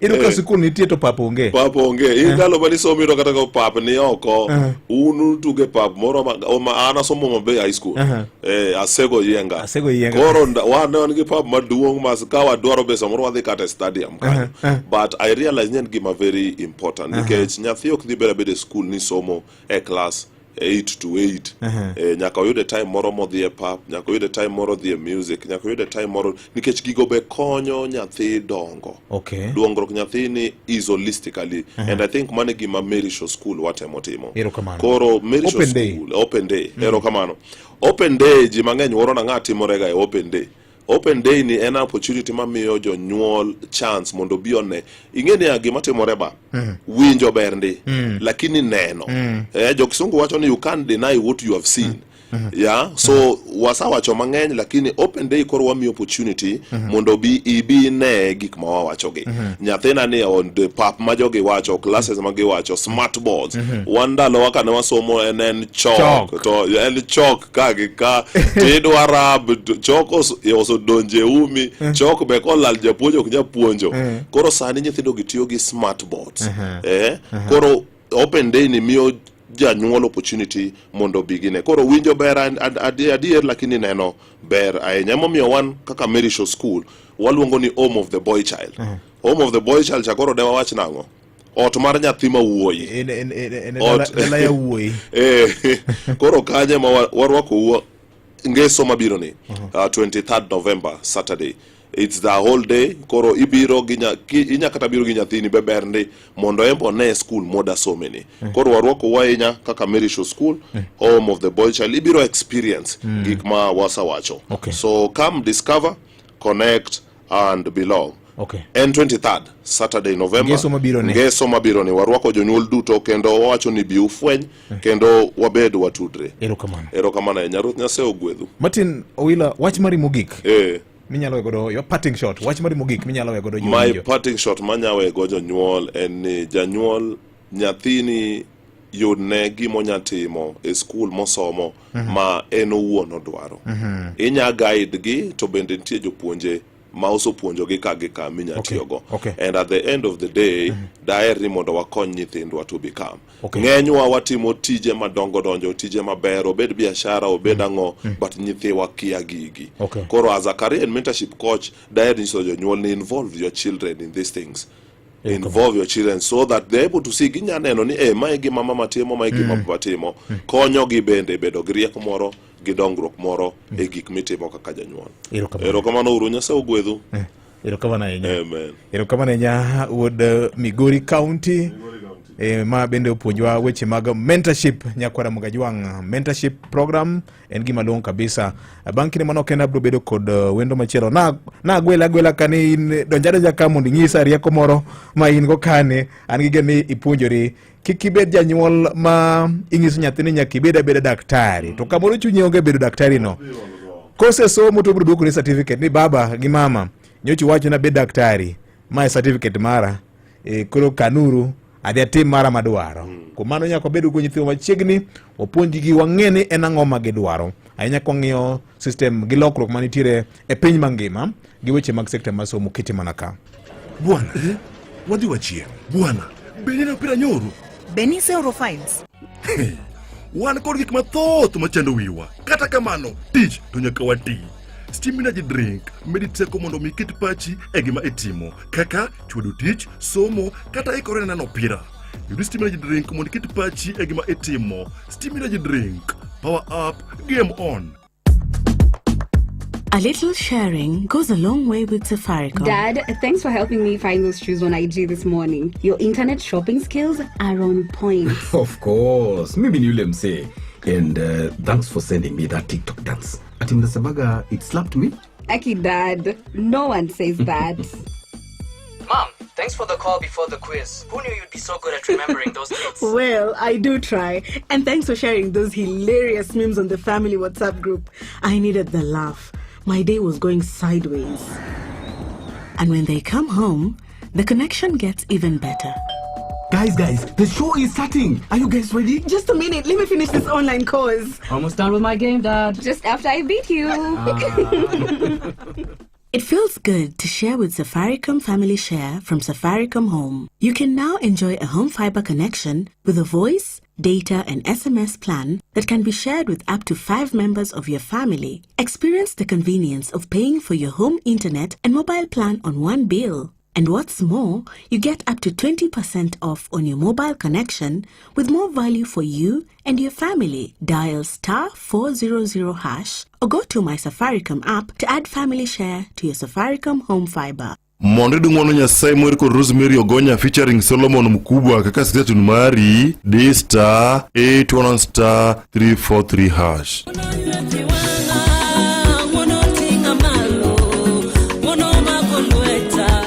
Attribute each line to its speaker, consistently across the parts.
Speaker 1: Iyudo ka sikul nitie to pap onge.
Speaker 2: Pap onge. In ndalo mane isomo iyudo kata ka pap ni oko. Un utuge pap moro ma an asomo maber high school. Asego Yienga.
Speaker 1: Asego Yienga.
Speaker 2: Koro wan ne wan gi pap maduong' ma ka wadwaro pesa moro wadhi kata e stadium kanyo. But I realize ni en gima very important nikech nyathi ok dhi bedo abeda e school ni somo e class 8 to 8. Nyaka oyude time moro modhi e pap, nyaka oyude time moro dhi e music, nyaka oyude time moro nikech gigo be konyo nyathi dongo. Dongruok nyathini is holistically and I think mano e gima Merishaw School watemo timo.
Speaker 1: Erokamano.
Speaker 2: Koro Merishaw
Speaker 1: Open day.
Speaker 2: School, open day. Erokamano. Open day ji mang'eny wuoro na ng'a timorega e open day. Open day ni en opportunity mamiyo jonyuol chance mondo obi one. Ing'e niya gima timore ba? Winjo ber ndi, lakini neno. Jo kisungu wacho ni you can't deny what you have seen. Yeah, so wasawacho mang'eny lakini open day koro wamiyo opportunity mondo bi ibi ne gik ma wawachogi. Nyathina ni on the pap ma jogi wacho, classes ma giwacho, smart boards. Wan ndalowa kane wasomo en en chalk.
Speaker 1: Chalk.
Speaker 2: To en chalk ka gi ka tidwa rub chalk osodonjo e umi, chalk be kolal japuonj ok nyal puonjo. Koro sani nyithindo gi tiyo gi smart boards. Koro open day ni miyo janyuol opportunity mondo obi gine. Koro winjo ber adier lakini neno ber ahinya. Emomiyo wan kaka Merishaw School waluongo ni home of the boy child. Home of the boy child cha koro de wawach nang'o? Ot mar nyathi ma wuoyi.
Speaker 1: En
Speaker 2: Ot.
Speaker 1: dala ya wuoyi.
Speaker 2: Koro kanye ma warwako wuo ngeso mabiro ni 23rd November Saturday. It's the whole day. Koro ibiro gi inya kata biro gi nyathini be ber ndi mondo en be one school moda some ni. Koro warwako wa ahinya kaka Merishaw School, home of the boy child. Ibiro experience gik ma wasewacho. So come discover, connect and belong. En 23rd Saturday November.
Speaker 1: Ngeso mabiro ni.
Speaker 2: Ngeso mabiro ni. Warwako jonyuol duto kendo wawacho ni bi ufweny kendo wabed watudre.
Speaker 1: Erokamano.
Speaker 2: Erokamano ahinya. Ruoth Nyasaye ogwedhu.
Speaker 1: Martin Owila, wach mari mogik. Minyalo wegodo your parting shot. Wach mari mogik minyalo wegodo
Speaker 2: My
Speaker 1: jowinjo.
Speaker 2: parting shot manya wego jonyuol en ni janyuol nyathini yudne gima onya timo e skul mosomo ma en owuon odwaro. Inya guide gi to bende nitie jopuonje ma osepuonjogi ka gi ka minya tiyogo. And at the end of the day, daher ni mondo wakony nyithindwa to become. Ng'enywa watimo tije madongo donjo, tije maber, obed biashara, obed ang'o, but nyithiwa kia gigi. Koro as a career and mentorship coach, daher nyiso jonyuol ni involve your children in these things. Involve your children so that they're able to see ginya neno ni mae gima mama timo, mae gima papa timo. Konyogi bende bedo gi rieko moro gi dongruok moro e gik mitimo kaka janyuol.
Speaker 1: Erokamano.
Speaker 2: Erokamano uru, Nyasaye ogwedhu.
Speaker 1: Erokamano ahinya.
Speaker 2: Amen.
Speaker 1: Erokamano ahinya wuod Migori County. Ma bende opuonjwa weche mag mentorship nyakwara Mugajwang'. Mentorship program en gima long'o kabisa. Bang' kinde manok kenda abiro bedo kod wendo machielo. Na agwela agwela ka ni in donja donja ka mondo inyisa rieko moro ma in go kani. An gi geno ni ipuonjori. Kik ibed janyuol ma inyiso nyathini nyaka ibed abeda daktari. To kamoro chunyi onge bedo daktari no. Kosesomo to obiro duokoni certificate ni baba gi mama nyocha uwacho ni abed daktari. Ma e certificate mara. Koro kanuru adhi atim mara madwaro. Kuom mano nyaka wabed gi nyithindo machiegni, wapuonjgi wang'e ni en ang'o ma gidwaro. Ahinya kwang'iyo system gi lokruok manitiere e piny mangima gi weche mag sekta mar somo kete mana ka.
Speaker 3: Bwana, wadhi wachiem. Bwana, be neno opira nyoro?
Speaker 4: Be niseoro files?
Speaker 3: Hey, wan kod gik mathoth machando wiwa. Kata kamano, tich to nyaka wati. Steam Energy Drink medi teko mondo mi iket pachi e gima itimo, kaka chwado tich, somo, kata ikore ne neno opira. Yud Steam Energy Drink mondo iket pachi e gima itimo. Steam Energy Drink, power up, game on.
Speaker 5: A little sharing goes a long way with Safaricom.
Speaker 6: Dad, thanks for helping me find those shoes on IG this morning. Your internet shopping skills are on point.
Speaker 7: Of course. Mimi ni yule msee. And thanks for sending me that TikTok dance. Ati mnasebaga it slapped me?
Speaker 6: Aki Dad, no one says that.
Speaker 8: Mom, thanks for the call before the quiz. Who knew you'd be so good at remembering those dates?
Speaker 9: Well, I do try. And thanks for sharing those hilarious memes on the family WhatsApp group. I needed the laugh. My day was going sideways.
Speaker 5: And when they come home, the connection gets even better.
Speaker 7: Guys, the show is starting. Are you guys ready?
Speaker 9: Just a minute. Let me finish this online course.
Speaker 8: Almost done with my game, Dad.
Speaker 6: Just after I beat you.
Speaker 5: It feels good to share with Safaricom Family Share from Safaricom Home. You can now enjoy a home fiber connection with a voice, data, and SMS plan that can be shared with up to 5 members of your family. Experience the convenience of paying for your home internet and mobile plan on one bill. And what's more, you get up to 20% off on your mobile connection with more value for you and your family. Dial star 400 hash or go to my Safaricom app to add Family Share to your Safaricom Home Fiber.
Speaker 3: Mondo iyud ng'wono Nyasaye mower kod Rosemary Ogonya featuring Solomon Mkubwa kaka station mari di star 811 star 343 hash.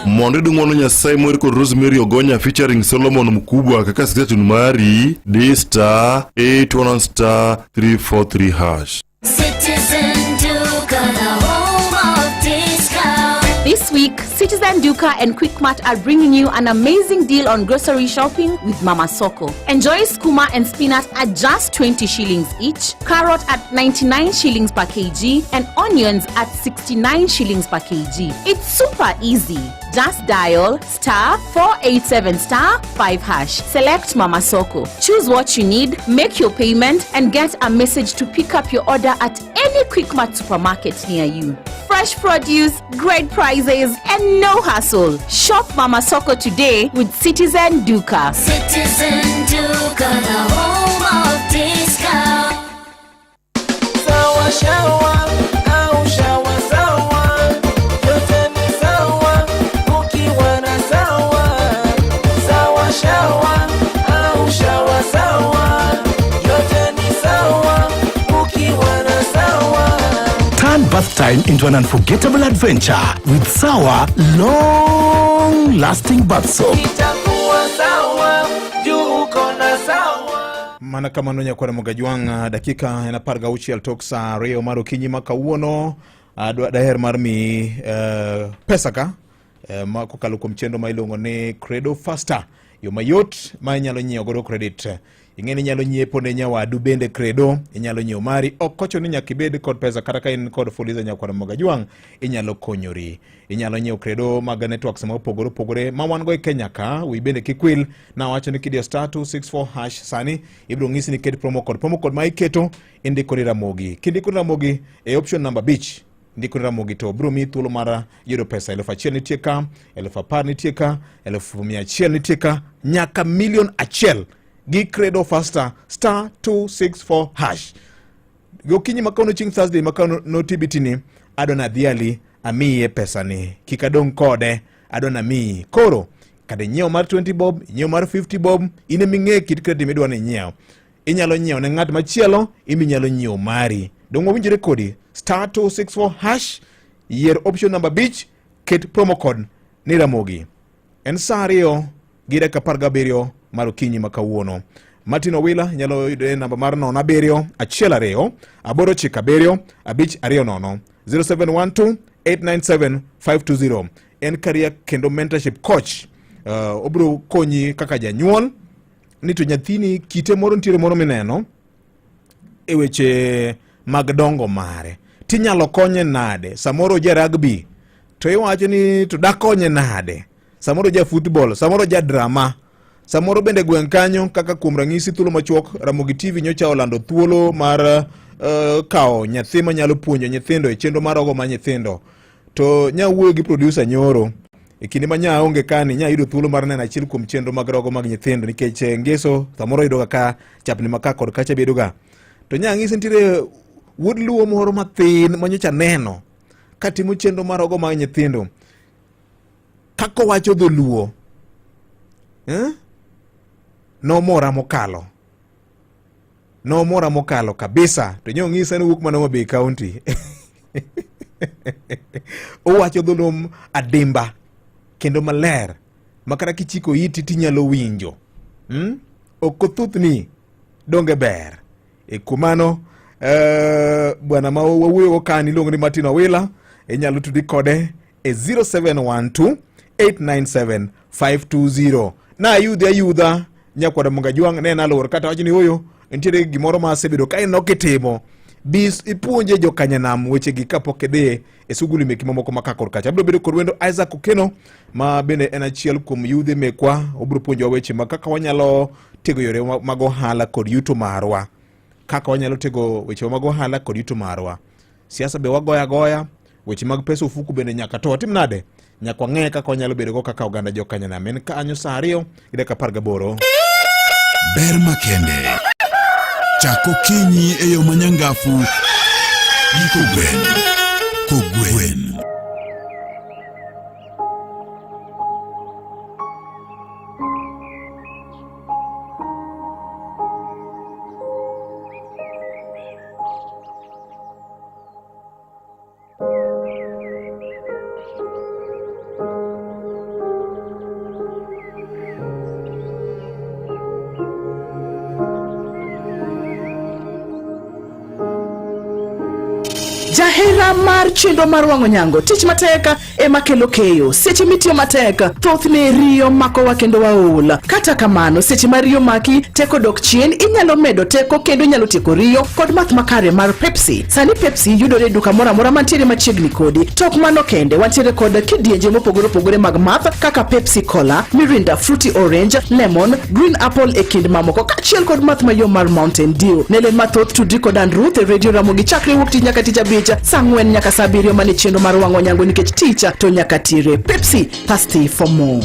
Speaker 3: Mondo iyud ng'wono Nyasaye mower kod Rosemary Ogonya featuring Solomon Mkubwa kaka station mari di star 811 star 343 hash.
Speaker 10: Citizen Duka, the home of discount.
Speaker 11: This week, Citizen Duka and Quickmart are bringing you an amazing deal on grocery shopping with Mama Soko. Enjoy skuma and spinach at just 20 shillings each, carrot at 99 shillings per kg, and onions at 69 shillings per kg. It's super easy. Just dial star 487 star 5 hash. Select Mama Soko. Choose what you need, make your payment, and get a message to pick up your order at any Quickmart supermarket near you. Fresh produce, great prices, and no hassle. Shop Mama Soko today with Citizen Duka.
Speaker 10: Citizen Duka, the home of discount.
Speaker 12: Sawa shawa au shawa sawa, yote ni sawa ukiwa na sawa. Sawa shawa au shawa sawa, yote ni sawa ukiwa na sawa.
Speaker 13: Turn bath time into an unforgettable adventure with Sawa Long Lasting Bath Soap.
Speaker 12: Itakuwa sawa juu uko na sawa.
Speaker 1: Mana kamano nyakwara Mogajwang', dakika en 16 tok sa 2 mar okinyi ma kawuono. Daher mar mi pesa ka ma kokalo kuom chenro ma iluongo ni Credo Faster, yo mayot ma inyalo nyiewo godo credit. Ing'e ni inyalo nyiepo ne nyawadu bende credo, inyalo nyiewo mari. Ok ochuno ni nyaka ibed kod pesa, kata ka in kod Fuliza, nyakwara Mogajwang', inyalo konyori. Inyalo nyiewo credo mag networks ma opogore opogore ma wan go e Kenya ka. Wi bende kik wil nawacho ni kidiyo star 264 hash sani ibiro ng'isi ni ket promo code. Promo code ma iketo indiko ni Ramogi. Kindiko ni Ramogi e option number 5, ndiko ni Ramogi, to biro miyi thuolo mar yudo pesa. 1000 nitie ka, 10,000 nitie ka, 100,000 nitie ka, nyaka 1,000,000 gi Credo Faster, star 264 hash. Gokinyi ma kawuono, chieng' Thursday ma kawuono TBT ni adwa nadhiali amiye pesani, kik adong' kode, adwa namiyi. Koro kata inyiewo mar 20 bob, inyiewo mar 50 bob, in eming'e kit credit midwa ni inyiew. Inyalo nyiewo ne ng'at machielo, iminyalo nyiewo mari. Dong' wawinjore kodi? Star 264 hash, yier option number 5, ket promo code ni Ramogi. En sa 2:17 mar okinyi ma kawuono. Martin Owila nyalo yudo e namba mar 07 12 897 520, 0712 897 520. En career kendo mentorship coach. Obiro konyi kaka janyuol ni to nyathini kite moro nitiere moro mineno e weche mag dongo mare, tinyalo konye nade? Samoro ja rugby to iwacho ni to dakonye nade? Samoro ja football, samoro ja drama, samoro bende gweng' kanyo. Kaka kuom ranyisi, thuolo machuok Ramogi TV nyocha olando thuolo mar kawo nyathi manyalo puonjo nyithindo e chenro mar ogo mar nyithindo, to nya wuoyo gi producer nyoro e kinde ma nya onge kani, nya yudo thuolo mar neno achiel kuom chenro mag rogo mag nyithindo, nikech ngeso samoro yudoga ka chapni ma ka kod kacha bedoga, to nya ng'isi nitiere wuod luo moro mathin manyocha neno katimo chenro mar ogo mag nyithindo, kaka owacho dholuo, eh? Nomora mokalo, nomora mokalo kabisa. To nyo ng'isa ni wuok mana Homa Bay County, owacho dholuo adimba kendo maler makata kichiko iti tinyalo winjo, Ok othuthni, donge ber? E kuom mano, bwana ma wawuoyogo kani iluongo ni Martin Owila. Inyalo tudi kode e 0712 897 520. Na ayudhi ayudha nyakwara Mungajwang' ne en aluor kata wach ni oyo nitiere gimoro ma asebedo ka ineno kitimo. Bi ipuonje jokanyanam wechegi kapok idhi e suguli meki mamoko ma kakor kacha. Abiro bedo kod wendo Isaac Okeno ma bende en achiel kuom yudhe mekwa. Obiro puonjowa weche mag kaka wanyalo tego yore mag ohala kod yuto marwa. Kaka wanyalo tego weche mag ohala kod yuto marwa. Siasa be wagoya agoya, weche mag pesa ofuku bende nyaka to watim nade? Nyaka wang'e kaka wanyalo bedo go kaka oganda jokanyanam. En kanyo saa 2 gi dakika 18.
Speaker 14: Ber makende. Chak okinyi e yo manyangafu gi kogwen. Kogwen.
Speaker 4: Jahera mar chenro mar wang'o nyango, tich matek ema kelo keyo. Seche mitiyo matek, thothne riyo makowa kendo waol. Kata kamano, seche ma riyo maki, teko dok chien, inyalo medo teko kendo inyalo tieko riyo kod math makare mar Pepsi. Sani Pepsi yudore e duka moro amora mantiere machiegni kodi. To ok mano kende, wantiere kod kidienje mopogore opogore mag math kaka Pepsi Cola, Mirinda, Fruity Orange, Lemon, Green Apple e kind mamoko kaachiel kod math mayom mar Mountain Dew. Ne ler mathoth tudri kod Ann Ruth e Radio Ramogi chakre wuok tich nyaka tich abich saa ang'wen nyaka saa abiriyo mane chenro mar wang'o nyango nikech tich to nyaka tire. Pepsi, thirsty for more.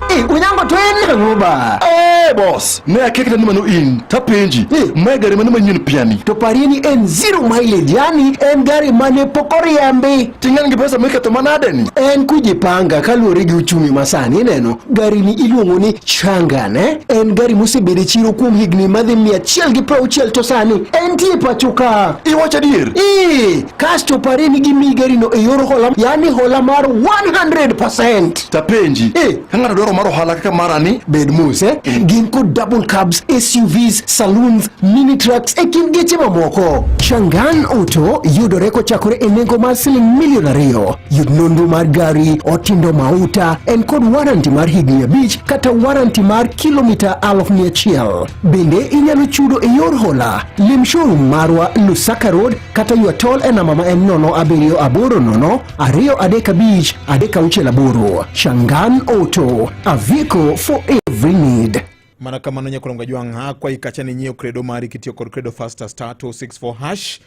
Speaker 15: Eh, Onyango to en ang'o ba?
Speaker 3: Eh, boss, ne akia kata ni mano in. Tapenji, mae gari mane manyien piani?
Speaker 15: To parie ni en zero mileage, yani en gari mane pok oriembi.
Speaker 3: Ting'an gi pesa miketho manade ni?
Speaker 15: En kujipanga kaluwore gi uchumi masani ineno. Gari ni iluongo ni Changan, eh? En gari mosebedo e chiro kuom higni madhi 160 to sani entie pacho ka.
Speaker 3: Iwacho adier?
Speaker 15: Ee, kasto parie ni gimiyi garino e yor hola, yani hola mar 100%.
Speaker 3: Tapenji, ka ng'ato dwaro mar ohala kaka marani?
Speaker 15: Bed mos, eh? Gin kod double cabs, SUVs, saloons, mini trucks e kind geche mamoko. Changan Auto yudore kochakore e nengo mar siling milion 2. Yud nonro mar gari, otindo mauta, en kod warranty mar higni 5 kata warranty mar kilomita 100,000. Bende inyalo chudo e yor hola. Lim showroom marwa Lusaka Road kata ywa tol e namba ma en 0780 235 368. Changan Auto, a vehicle for every need.
Speaker 1: Mana kamano nyakoronga jwang' akwayi kacha ni nyiew kredo mari kitiyo kod kredo faster star 264 hash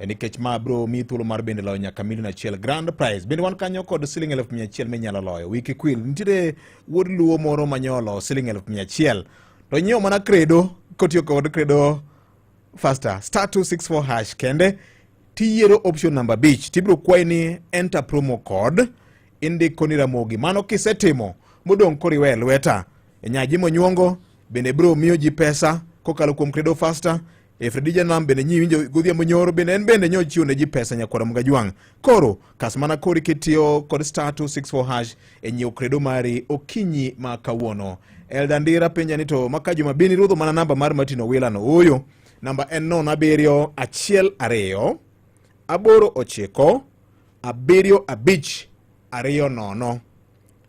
Speaker 1: nikech ma bro mi thuolo mar bende loyo nyaka milion 1 grand prize. Bende wan kanyo kod siling 100,000 minyalo loyo. Wiki kwil nitiere wuod luo moro manyolo siling 100,000 to nyiewo mana kredo kotiyo kod kredo faster star 264 hash kende tiyiero option namba 5 tibiro kwayi ni enter promo code indiko ni Ramogi. Mano kisetimo modong' koro iwe e lweta. Nyaji Monyuongo bende biro miyo ji pesa kokalo kuom Credo Faster. Fredi Janam bende nyi winjo godhiambo nyoro bende en bende nyo chiwo ne ji pesa nyakwara Mgajwang'. Koro kas mana kori kitiyo kod star 264 hash e nyiewo kredo mari okinyi ma kawuono. Elda Ndira penja ni to maka juma bini rudho mana namba mar Martin Owila no. Ooyo, namba en 07 12 8 9 7 5 2 0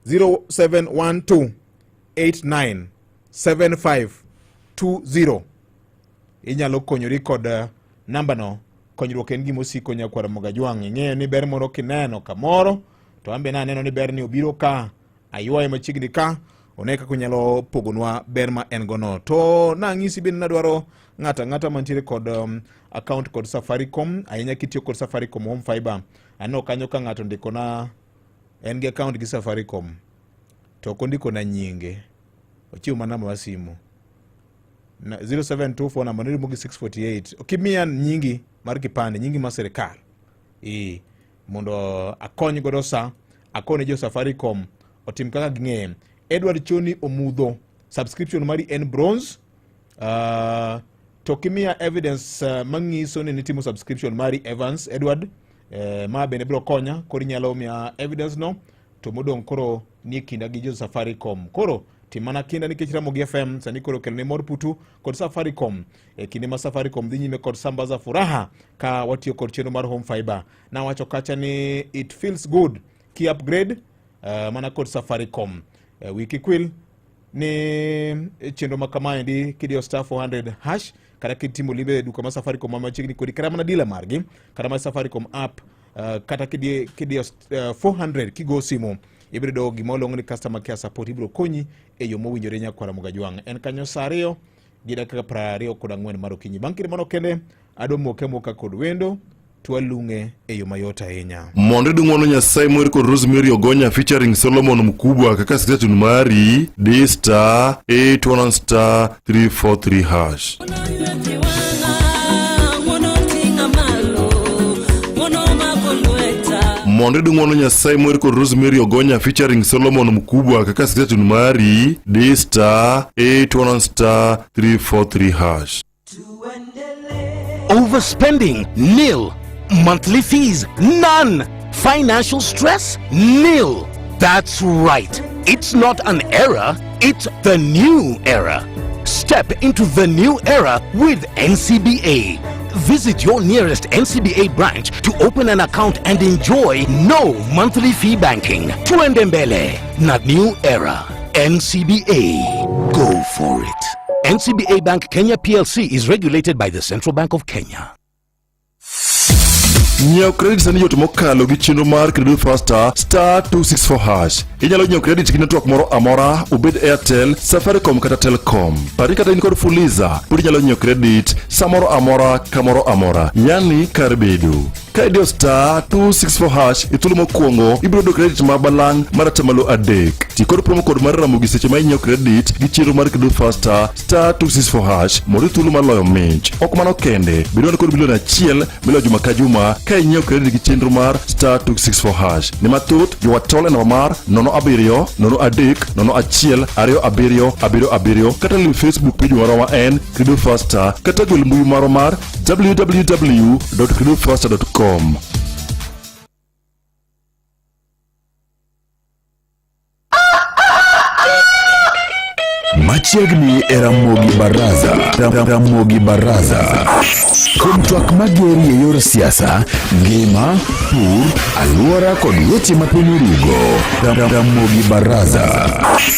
Speaker 1: 0712 89 75 20. Inyalo konyori kod namba no. Konyruok en gima osiko nyakwar Mogajwang'. Ing'eyo ni ber moro kineno kamoro to an be naneno ni ber ni obiro ka aywaye machiegni ka one kaka onyalo pogonwa ber ma en gono. To nang'isi bende nadwaro ng'ato ang'ata mantiere kod account kod Safaricom, ahinya kitiyo kod Safaricom Home Fiber. Aneno kanyo ka ng'ato ndikona en gi account gi Safaricom to ok ondikona nyinge, ochiwo mana namba mar simu 0724 namba ne rumo gi 648. Ok imiya nyingi mar kipande, nyingi mar sirikal mondo akony godo sa akone jo Safaricom otim kaka ging'eye. Edward Choni Omudho, subscription mari en bronze. To kimiya evidence manyiso ni nitimo subscription mari Evans Edward, ma bende biro konya, koro inyalo miya evidence no to modong' koro nie kinda gi jo Safaricom. Koro tim mana kinda nikech Ramogi FM sani koro okelo ne mor putu kod Safaricom. E kinde ma Safaricom dhi nyime kod Sambaza Furaha ka watiyo kod chenro mar Home Fiber. Nawacho kacha ni it feels good ki upgrade mana kod Safaricom. Wiki kwil ni chenro ma kamaendi kidiyo star 400 hash kata kitimo limbe e duka ma Safaricom ma machiegni kodi kata mana dila margi kata ma Safaricom app kata kidiyo 400 kigo simu ibiro yudo gima waluongo ni customer care support ibiro konyi e yo mowinjore nyakwara Mugajwang'. En kanyo saa 2 gi dakika 24 mar okinyi. Bang' kinde mano kende adwa moke amoka kod wendo to walung'e e yo mayot ahinya.
Speaker 3: Mondo iyud ng'wono Nyasaye mower kod Rosemary Ogonya featuring Solomon Mkubwa kaka station mari di star 811 star 343 hash. Mondo iyud ng'wono Nyasaye mower kod Rosemary Ogonya featuring Solomon Mkubwa kaka station mari di star 811 star 343 hash.
Speaker 13: Overspending, nil. Monthly fees, none. Financial stress, nil. That's right. It's not an error, it's the new era. Step into the new era with NCBA. Visit your nearest NCBA branch to open an account and enjoy no monthly fee banking. Tuende mbele na new era. NCBA. Go for it. NCBA Bank Kenya PLC is regulated by the Central Bank of Kenya.
Speaker 3: Nyiew credit sani yot mokalo gi chenro mar Credit Faster star 264 hash. Inyalo nyiew credit gi network moro amora, obed Airtel, Safaricom kata Telcom. Pari kata in kod Fuliza, pod inyalo nyiew credit samoro amora kamoro amora, yani kar bedo. Ka idiyo star 264 hash e thuolo mokwongo, ibiro yudo credit ma balang' mar atamalo 3. Ti kod promo code mar Ramogi seche ma inyiewo credit gi chenro mar Credit Faster star 264 hash mondo iyud thuolo mar loyo mich. Ok mano kende, bed wan kod milion achiel miloyo juma ka juma ka inyiewo credit gi chenro mar star 264 hash. Ne mathoth, ywa tol e namba mar 07 03 01 27 77 kata lim Facebook page marwa ma en Credit Faster kata gwel mbui marwa mar www.creditfaster.com.
Speaker 14: Machiegni e Ramogi Baraza. Ramogi Baraza. Kuom twak mageri e yor siasa, ngima, pur, alwora kod weche ma piny orugo. Ramogi Baraza.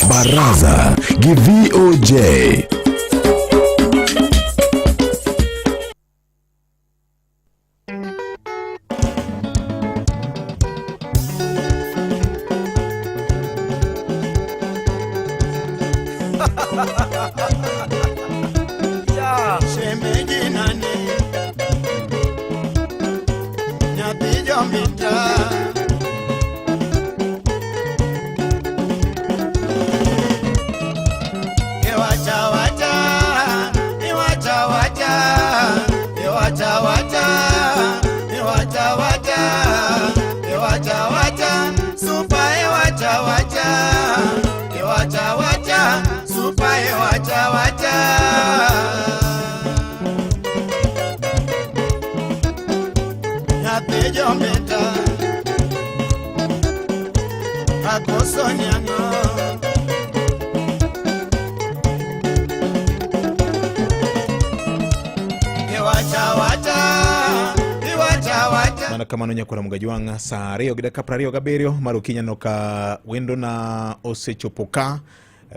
Speaker 14: Baraza gi VOJ.
Speaker 12: Shemeji nani? Nyathi jomita. Iwacha wacha, iwacha wacha, iwacha wacha, iwacha wacha, iwacha wacha, super iwacha wacha, iwacha wacha, super iwacha wacha. Nyathi jomita, akoso nyang'o. Iwacha wacha, iwacha wacha.
Speaker 1: Mana kamano nyakwara Mugajwang' saa 2 gi dakika 27 mar okinyi aneno ka wendona osechopo ka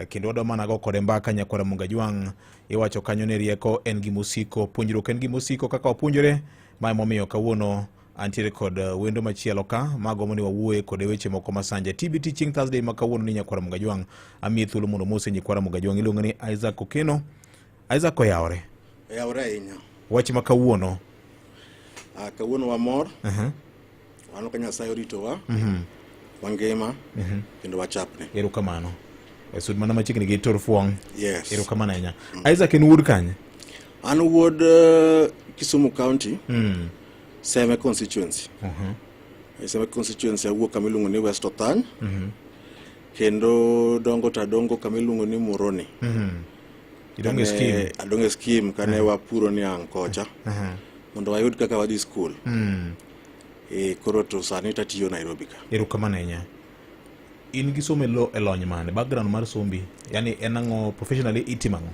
Speaker 1: kendo wadwa mana go kode mbaka nyakwara Mugajwang'. Iwacho kanyo ni rieko en gima osiko, puonjruok en gima osiko kaka wapuonjore. Ma emomiyo kawuono antiere kod wendo machielo ka magombo ni wawuoye kode weche moko masanje. TBT chieng' Thursday ma kawuono ni nyakwara Mugajwang' amiye thuolo mondo omose nyikwara Mugajwang'. Iluongo ni Isaac Okeno. Isaac oyawore.
Speaker 16: Oyawore ahinya.
Speaker 1: Wach ma kawuono.
Speaker 16: Kawuono wamor. Waneno ka Nyasaye oritowa. Wangima. Kendo wachapne.
Speaker 1: Erokamano. Sud mana machiegni gi Tor Fuong'.
Speaker 16: Yes.
Speaker 1: Erokamano ahinya. Isaac en wuod kanye?
Speaker 16: An wuod Kisumu County. Seme constituency. Seme constituency awuok kama iluongo ni West Othany. Kendo dongo to adongo kama iluongo ni Muroni.
Speaker 1: Idongo e scheme.
Speaker 16: Adongo e scheme kane wapuro niang' kocha. Mondo wayud kaka wadhi school. Koro to sani tatiyo Nairobi ka.
Speaker 1: Erokamano ahinya. In gi somo e lony mane? Background mar sombi? Yani en ang'o professionally itimo ang'o?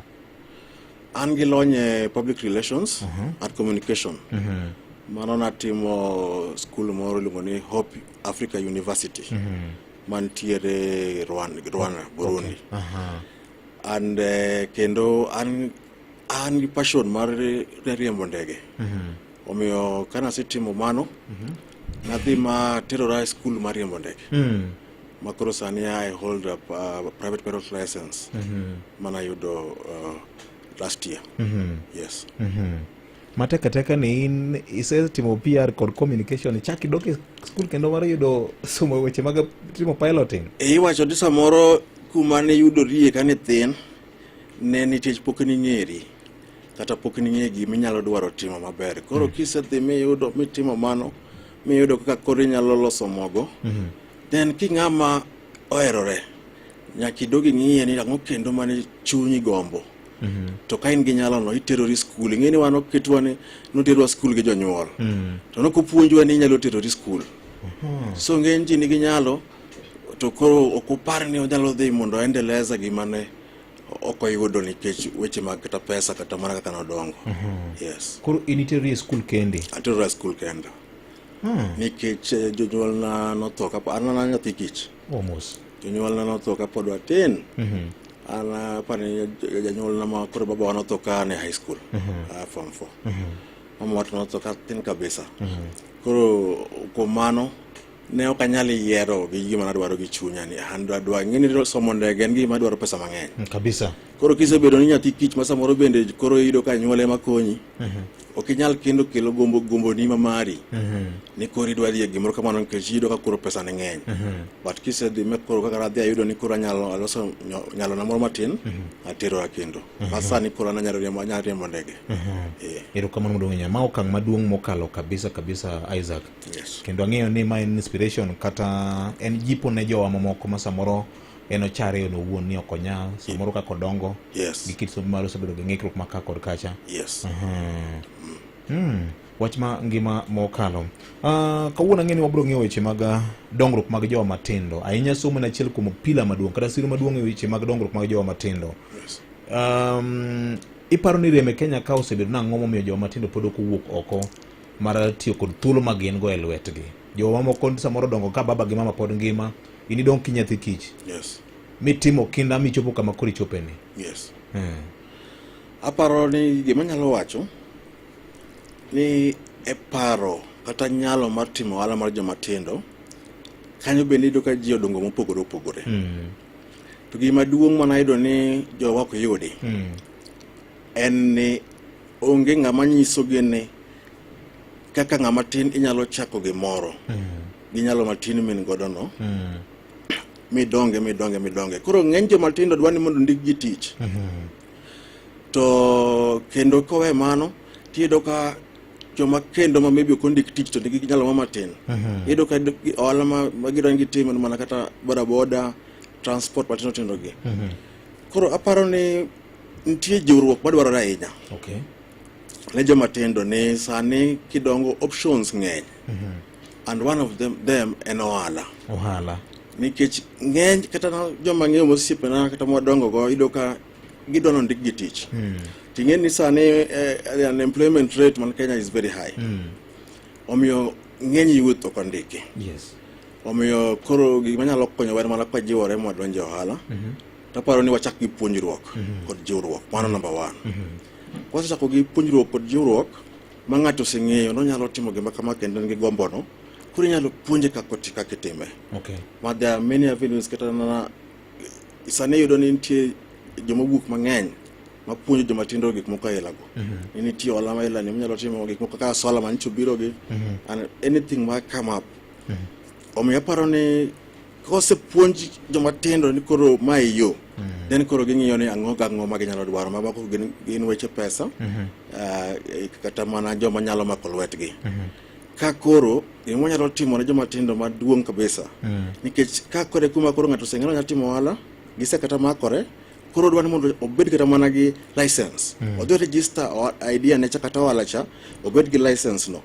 Speaker 16: An gi lony e public relations and communication. Mano natimo school moro iluongo ni Hope Africa University. Mantiere Rwanda, Burundi. And kendo an gi passion mar riembo ndege. Omiyo ka nasetimo mano, nadhi ma terora e skul mar riembo ndege. Ma koro sani I hold a private pilot license manayudo last year. Yes.
Speaker 1: Matek ateka ni in isetimo PR kod communication, ichak idok e skul kendo mar yudo somo weche mag timo piloting.
Speaker 16: E iwacho ni samoro kuma ne yudorie ka ne thin ne nikech pok ning'eri kata pok ning'e gima inyalo dwaro timo maber. Koro kisedhi miyudo mitimo mano miyudo kaka koro inyalo loso mogo, then king'ama oherore nyaka idog ing'iye ni ang'o kendo mane chunyi gombo. To ka in gi nyalono iterori skul. Ing'e ni wan oketwa ni noterwa skul gi jonyuol. To nokopuonjwa ni inyalo terori skul. So ng'eny ji nigi nyalo to koro ok opar ni onyalo dhi mondo endeleza gima ne ok oyudo nikech weche mag kata pesa kata mana kaka nodongo. Yes.
Speaker 1: Koro in iterori e skul kendi?
Speaker 16: Aterora e skul kenda. Nikech jonyuolna notho kapo an mana nyathi kich.
Speaker 1: Almost.
Speaker 16: Jonyuolna notho kapod watin. An aparo ni janyuolna ma koro babawa notho ka an e high school. Form 4. Mamawa to notho ka tin kabisa. Koro kuom mano ne ok anyal yiero gi gima nadwaro gi chunya ni an adwa ing'e ni somo ndege en gima dwaro pesa mang'eny.
Speaker 1: Kabisa.
Speaker 16: Koro kisebedo ni nyathi kich ma samoro bende koro iyudo ka anyuola ema konyi, ok inyal kendo kelo gombo gomboni ma mari ni koro idwa dhi e gimoro kamano nikech iyudo ka koro pesa ne ng'eny. But kisedhi ma koro kaka nadhi ayudo ni koro anyalo aloso nyalona moro matin, aterora kendo. Ma sani koro an anyalo riembo anyalo riembo ndege. Eh.
Speaker 1: Erokamano maduong' ahinya. Ma okang' maduong' mokalo kabisa kabisa, Isaac.
Speaker 16: Yes.
Speaker 1: Kendo ang'eyo ni ma en inspiration kata en jipo ne jowa mamoko ma samoro en ochare en owuon ni ok onyal, samoro kaka odongo gi kit somo mare osebedo gi ng'ikruok ma ka kod kacha. Wach ma ngima mokalo. Kawuono ang'e ni wabiro ng'iyo weche mag dongruok mag jowa matindo. Ahinya somo en achiel kuom pila maduong' kata siro maduong' e weche mag dongruok mag jowa matindo. Iparo ni rem e Kenya ka osebedo nang'o momiyo jowa matindo pod ok owuok oko mar tiyo kod thuolo ma gin go e lwetgi? Jowa mamoko samoro dongo ka baba gi mama pod ngima, in idong ki nyathi kich. Mitimo kinda michopo kama koro ichopeni.
Speaker 16: Aparo ni gima anyalo wacho ni e paro kata nyalo mar timo ohala mar joma tindo, kanyo bende iyudo ka ji odongo mopogore opogore. To gima duong' manayudo ni jowa ok yudi en ni onge ng'ama nyisogi ni kaka ng'ama tin inyalo chako gimoro gi nyalo matin min godo no midonge midonge midonge. Koro ng'eny joma tindo dwa ni mondo ndikgi tich. To kendo kowe mano tiyudo ka joma kendo ma maybe ok ondik tich to nigi nyalo ma matin. Iyudo ka ohala ma gidwa ni gitim en mana kata boda boda, transport matindo tindo gi. Koro aparo ni nitie jiwruok madwarore ahinya ne joma tindo ni sani kidongo options ng'eny. And one of them en ohala.
Speaker 1: Ohala.
Speaker 16: Nikech ng'eny kata joma ng'eyo mosiepena kata mwadongo go iyudo ka gidwa ni ondikgi tich. Ting'e ni sani unemployment rate man Kenya is very high. Omiyo ng'eny youth ok ondiki. Omiyo koro gima nyalo konyowa en mana kwajiwore mwadonjo e ohala. Taparo ni wachak gi puonjruok kod jiwruok. Mano number one. Kwasechako gi puonjruok kod jiwruok ma ng'ato oseng'eyo nonyalo timo gima kama kendo en gi gombono, koro inyalo puonje kaka kaka itime. Ma there are many avenues kata mana sani iyudo ni nitie joma owuok mang'eny mapuonjo joma tindo gik moko aila go. Ni nitie ohala ma aila ni minyalo timo gik moko kaka solar manyicho biro gi and anything ma come up. Omiyo aparo ni kosepuonj joma tindo ni koro mae yo, then koro ging'iyo ni ang'o gang'o ma ginyalo dwaro ma moko gin weche pesa, kata mana joma nyalo mako lwetgi. Ka koro gima wanyalo timo ne joma tindo maduong' kabisa, nikech ka kore kuma koro ng'ato oseng'eyo nyalo timo ohala, gise kata makore, koro odwa ni mondo obed kata mana gi license. Odhi register idea ne cha kata ohala cha, obed gi license no.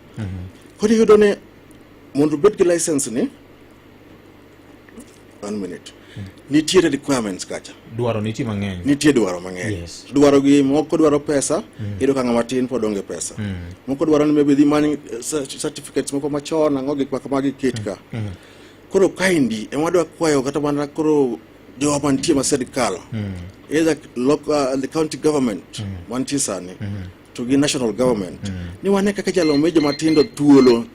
Speaker 16: Koro iyudo ni mondo obed gi license ni, one minute, nitiere requirements kacha.
Speaker 1: Dwaro nitie mang'eny.
Speaker 16: Nitie dwaro mang'eny. Dwaro gi moko dwaro pesa, iyudo ka ng'ama tin pod onge pesa. Moko dwaro ni maybe dhi many certificates moko machon, ang'o gik ma kamagi ket ka. Koro kaendi ema wadwa kwayo kata mana koro Jowa mantie ma sirkal, either local, the county government mantie sani to gi national government, ni wane kaka inyalo mi joma tindo thuolo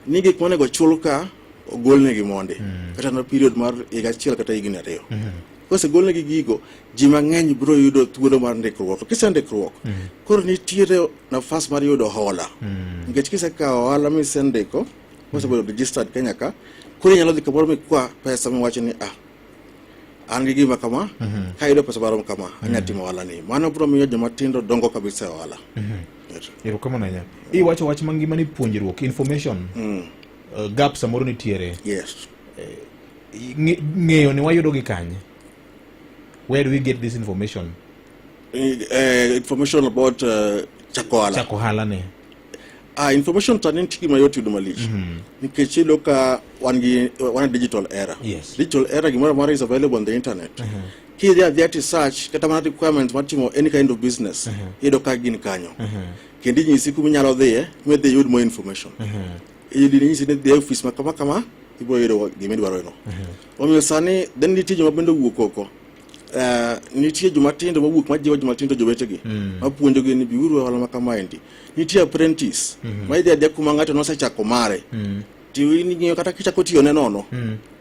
Speaker 16: ni gik monego chul ka ogolnegi mondi kata na period mar higa achiel kata higni 2. Kosegolnegi gigo, ji mang'eny biro yudo thuolo mar ndikruok. To kisendikruok, koro nitiere nafas mar yudo hola, nikech kisekawo ohala misendiko, mosebedo registered Kenya ka, koro inyalo dhi kamoro mikwa pesa miwach ni, "Ah, an gi gima kama, kayudo pesa marom kama, anya timo ohala ni." Mano biro miyo joma tindo dongo kabisa e ohala.
Speaker 1: Erokamano ahinya. Iwacho wach mangima ni puonjruok, information gap samoro nitiere. Ng'eyo ni wayudo gi kanye? Where do we get this information?
Speaker 16: Information about chako ohala?
Speaker 1: Chako ohala ni.
Speaker 16: Ah, information sani nitie gima yot yudo malich, nikech iyudo ka wan gi wan e digital era. Digital era, gimoro amora is available on the internet. Kidhi adhiya to search kata mana requirements mar timo any kind of business, iyudo ka gin kanyo, kendo inyisi kuma inyalo dhiye midhi yud more information. Iyudi inyisi ni dhi e ofis ma kama kama, ibiro yudo gima idwaro no. Omiyo sani then nitie joma bende owuok oko. Nitie joma tindo mowuok majiwo joma tindo jowetegi, mapuonjogi ni biuru e ohala ma kamaendi. Nitie apprentice ma idhi adhiya kuma ng'ato nosechako mare, to in ing'iyo kata kichako tiyone nono,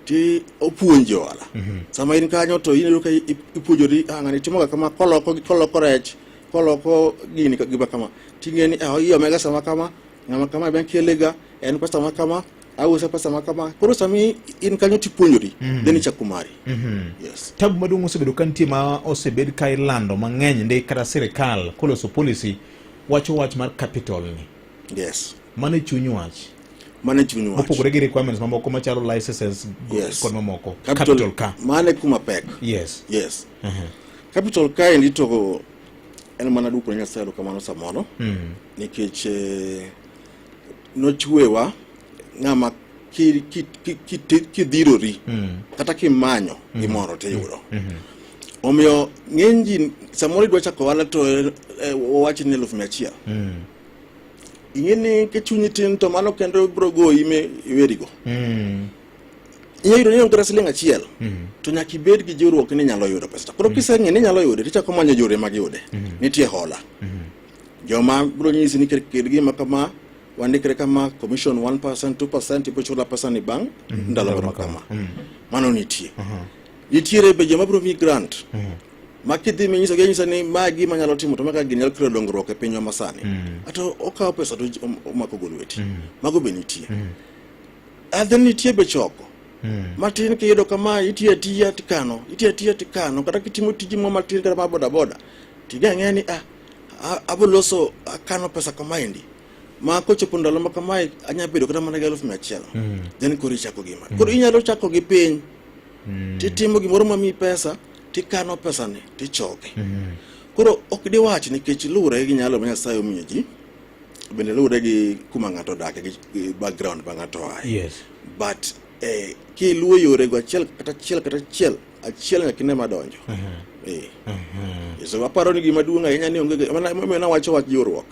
Speaker 16: ti opuonji ohala. Sama in kanyo to ineno ka ipuonjori, ah, ng'ani timoga kama koloko rech, koloko gini gima kama, ting'e ni, ah, iomega sama kama, ng'ama kama be kelega en pesa ma kama, ause pesa ma kama. Koro sami in kanyo tipuonjori, then ichako mari. Yes.
Speaker 1: Tabu maduong' osebedo ka nitie, ma osebed ka ilando mang'eny ndi kata sirikal koloso policy wacho wach mar capital ni. Mano e chuny wach.
Speaker 16: Mano e chuny wach.
Speaker 1: Mopogore gi requirements mamoko machalo licenses kod mamoko. Capital ka.
Speaker 16: Mano e kuma pek. Capital ka endi to en mana duoko ne Nyasaye erokamano samoro, nikech nochwewa ng'ama kidhirori kata kimanyo gimoro tiyudo. Omiyo ng'eny ji samoro idwa chako ohala to wawach ni 100,000. Ing'e ni ka chunyi tin to mano kendo biro goyi mi iwerigo. Inyalo yudo ni onge kata siling achiel, to nyaka ibed gi jiwruok ni inyalo yudo pesa. Koro kiseng'e ni inyalo yude, tichako manyo yore mag yude. Nitie hola, joma biro nyisi ni kel gima kama, wandikre kama, commission 1%, 2%, ibo chula pesa ni bang' ndalo moro kama. Mano nitie. Nitiere be joma biro miyi grant, ma kidhi minyisogi anyisa ni ma gima nyalo timo, to maka gini nyalo kelo dongruok e pinywa masani, ato okawo pesa to omako go lweti. Mago be nitie. Then nitie be choko matin kiyudo kama, itiyo atiya tikano, itiyo atiya tikano, kata kitimo tiji mo matin kata mar boda boda, ting'e ni, ah, abo loso akano pesa kamaendi, ma kochopo ndalo ma kamae anya bedo kata mana gi 100,000. Then koro ichako gima. Koro inyalo chako gi piny, titimo gimoro mamiyi pesa, tikano pesani, tichoke. Koro ok diwach, nikech luwore gi nyalo ma Nyasaye omiyo ji, bende luwore gi kuma ng'ato odake gi background ma ng'ato oaye. But kiluwo yorego achiel kata achiel kata achiel achiel, nyaka ine madonjo. So aparo ni gima duong' ahinya ni onge mana emomiyo nawacho wach jiwruok,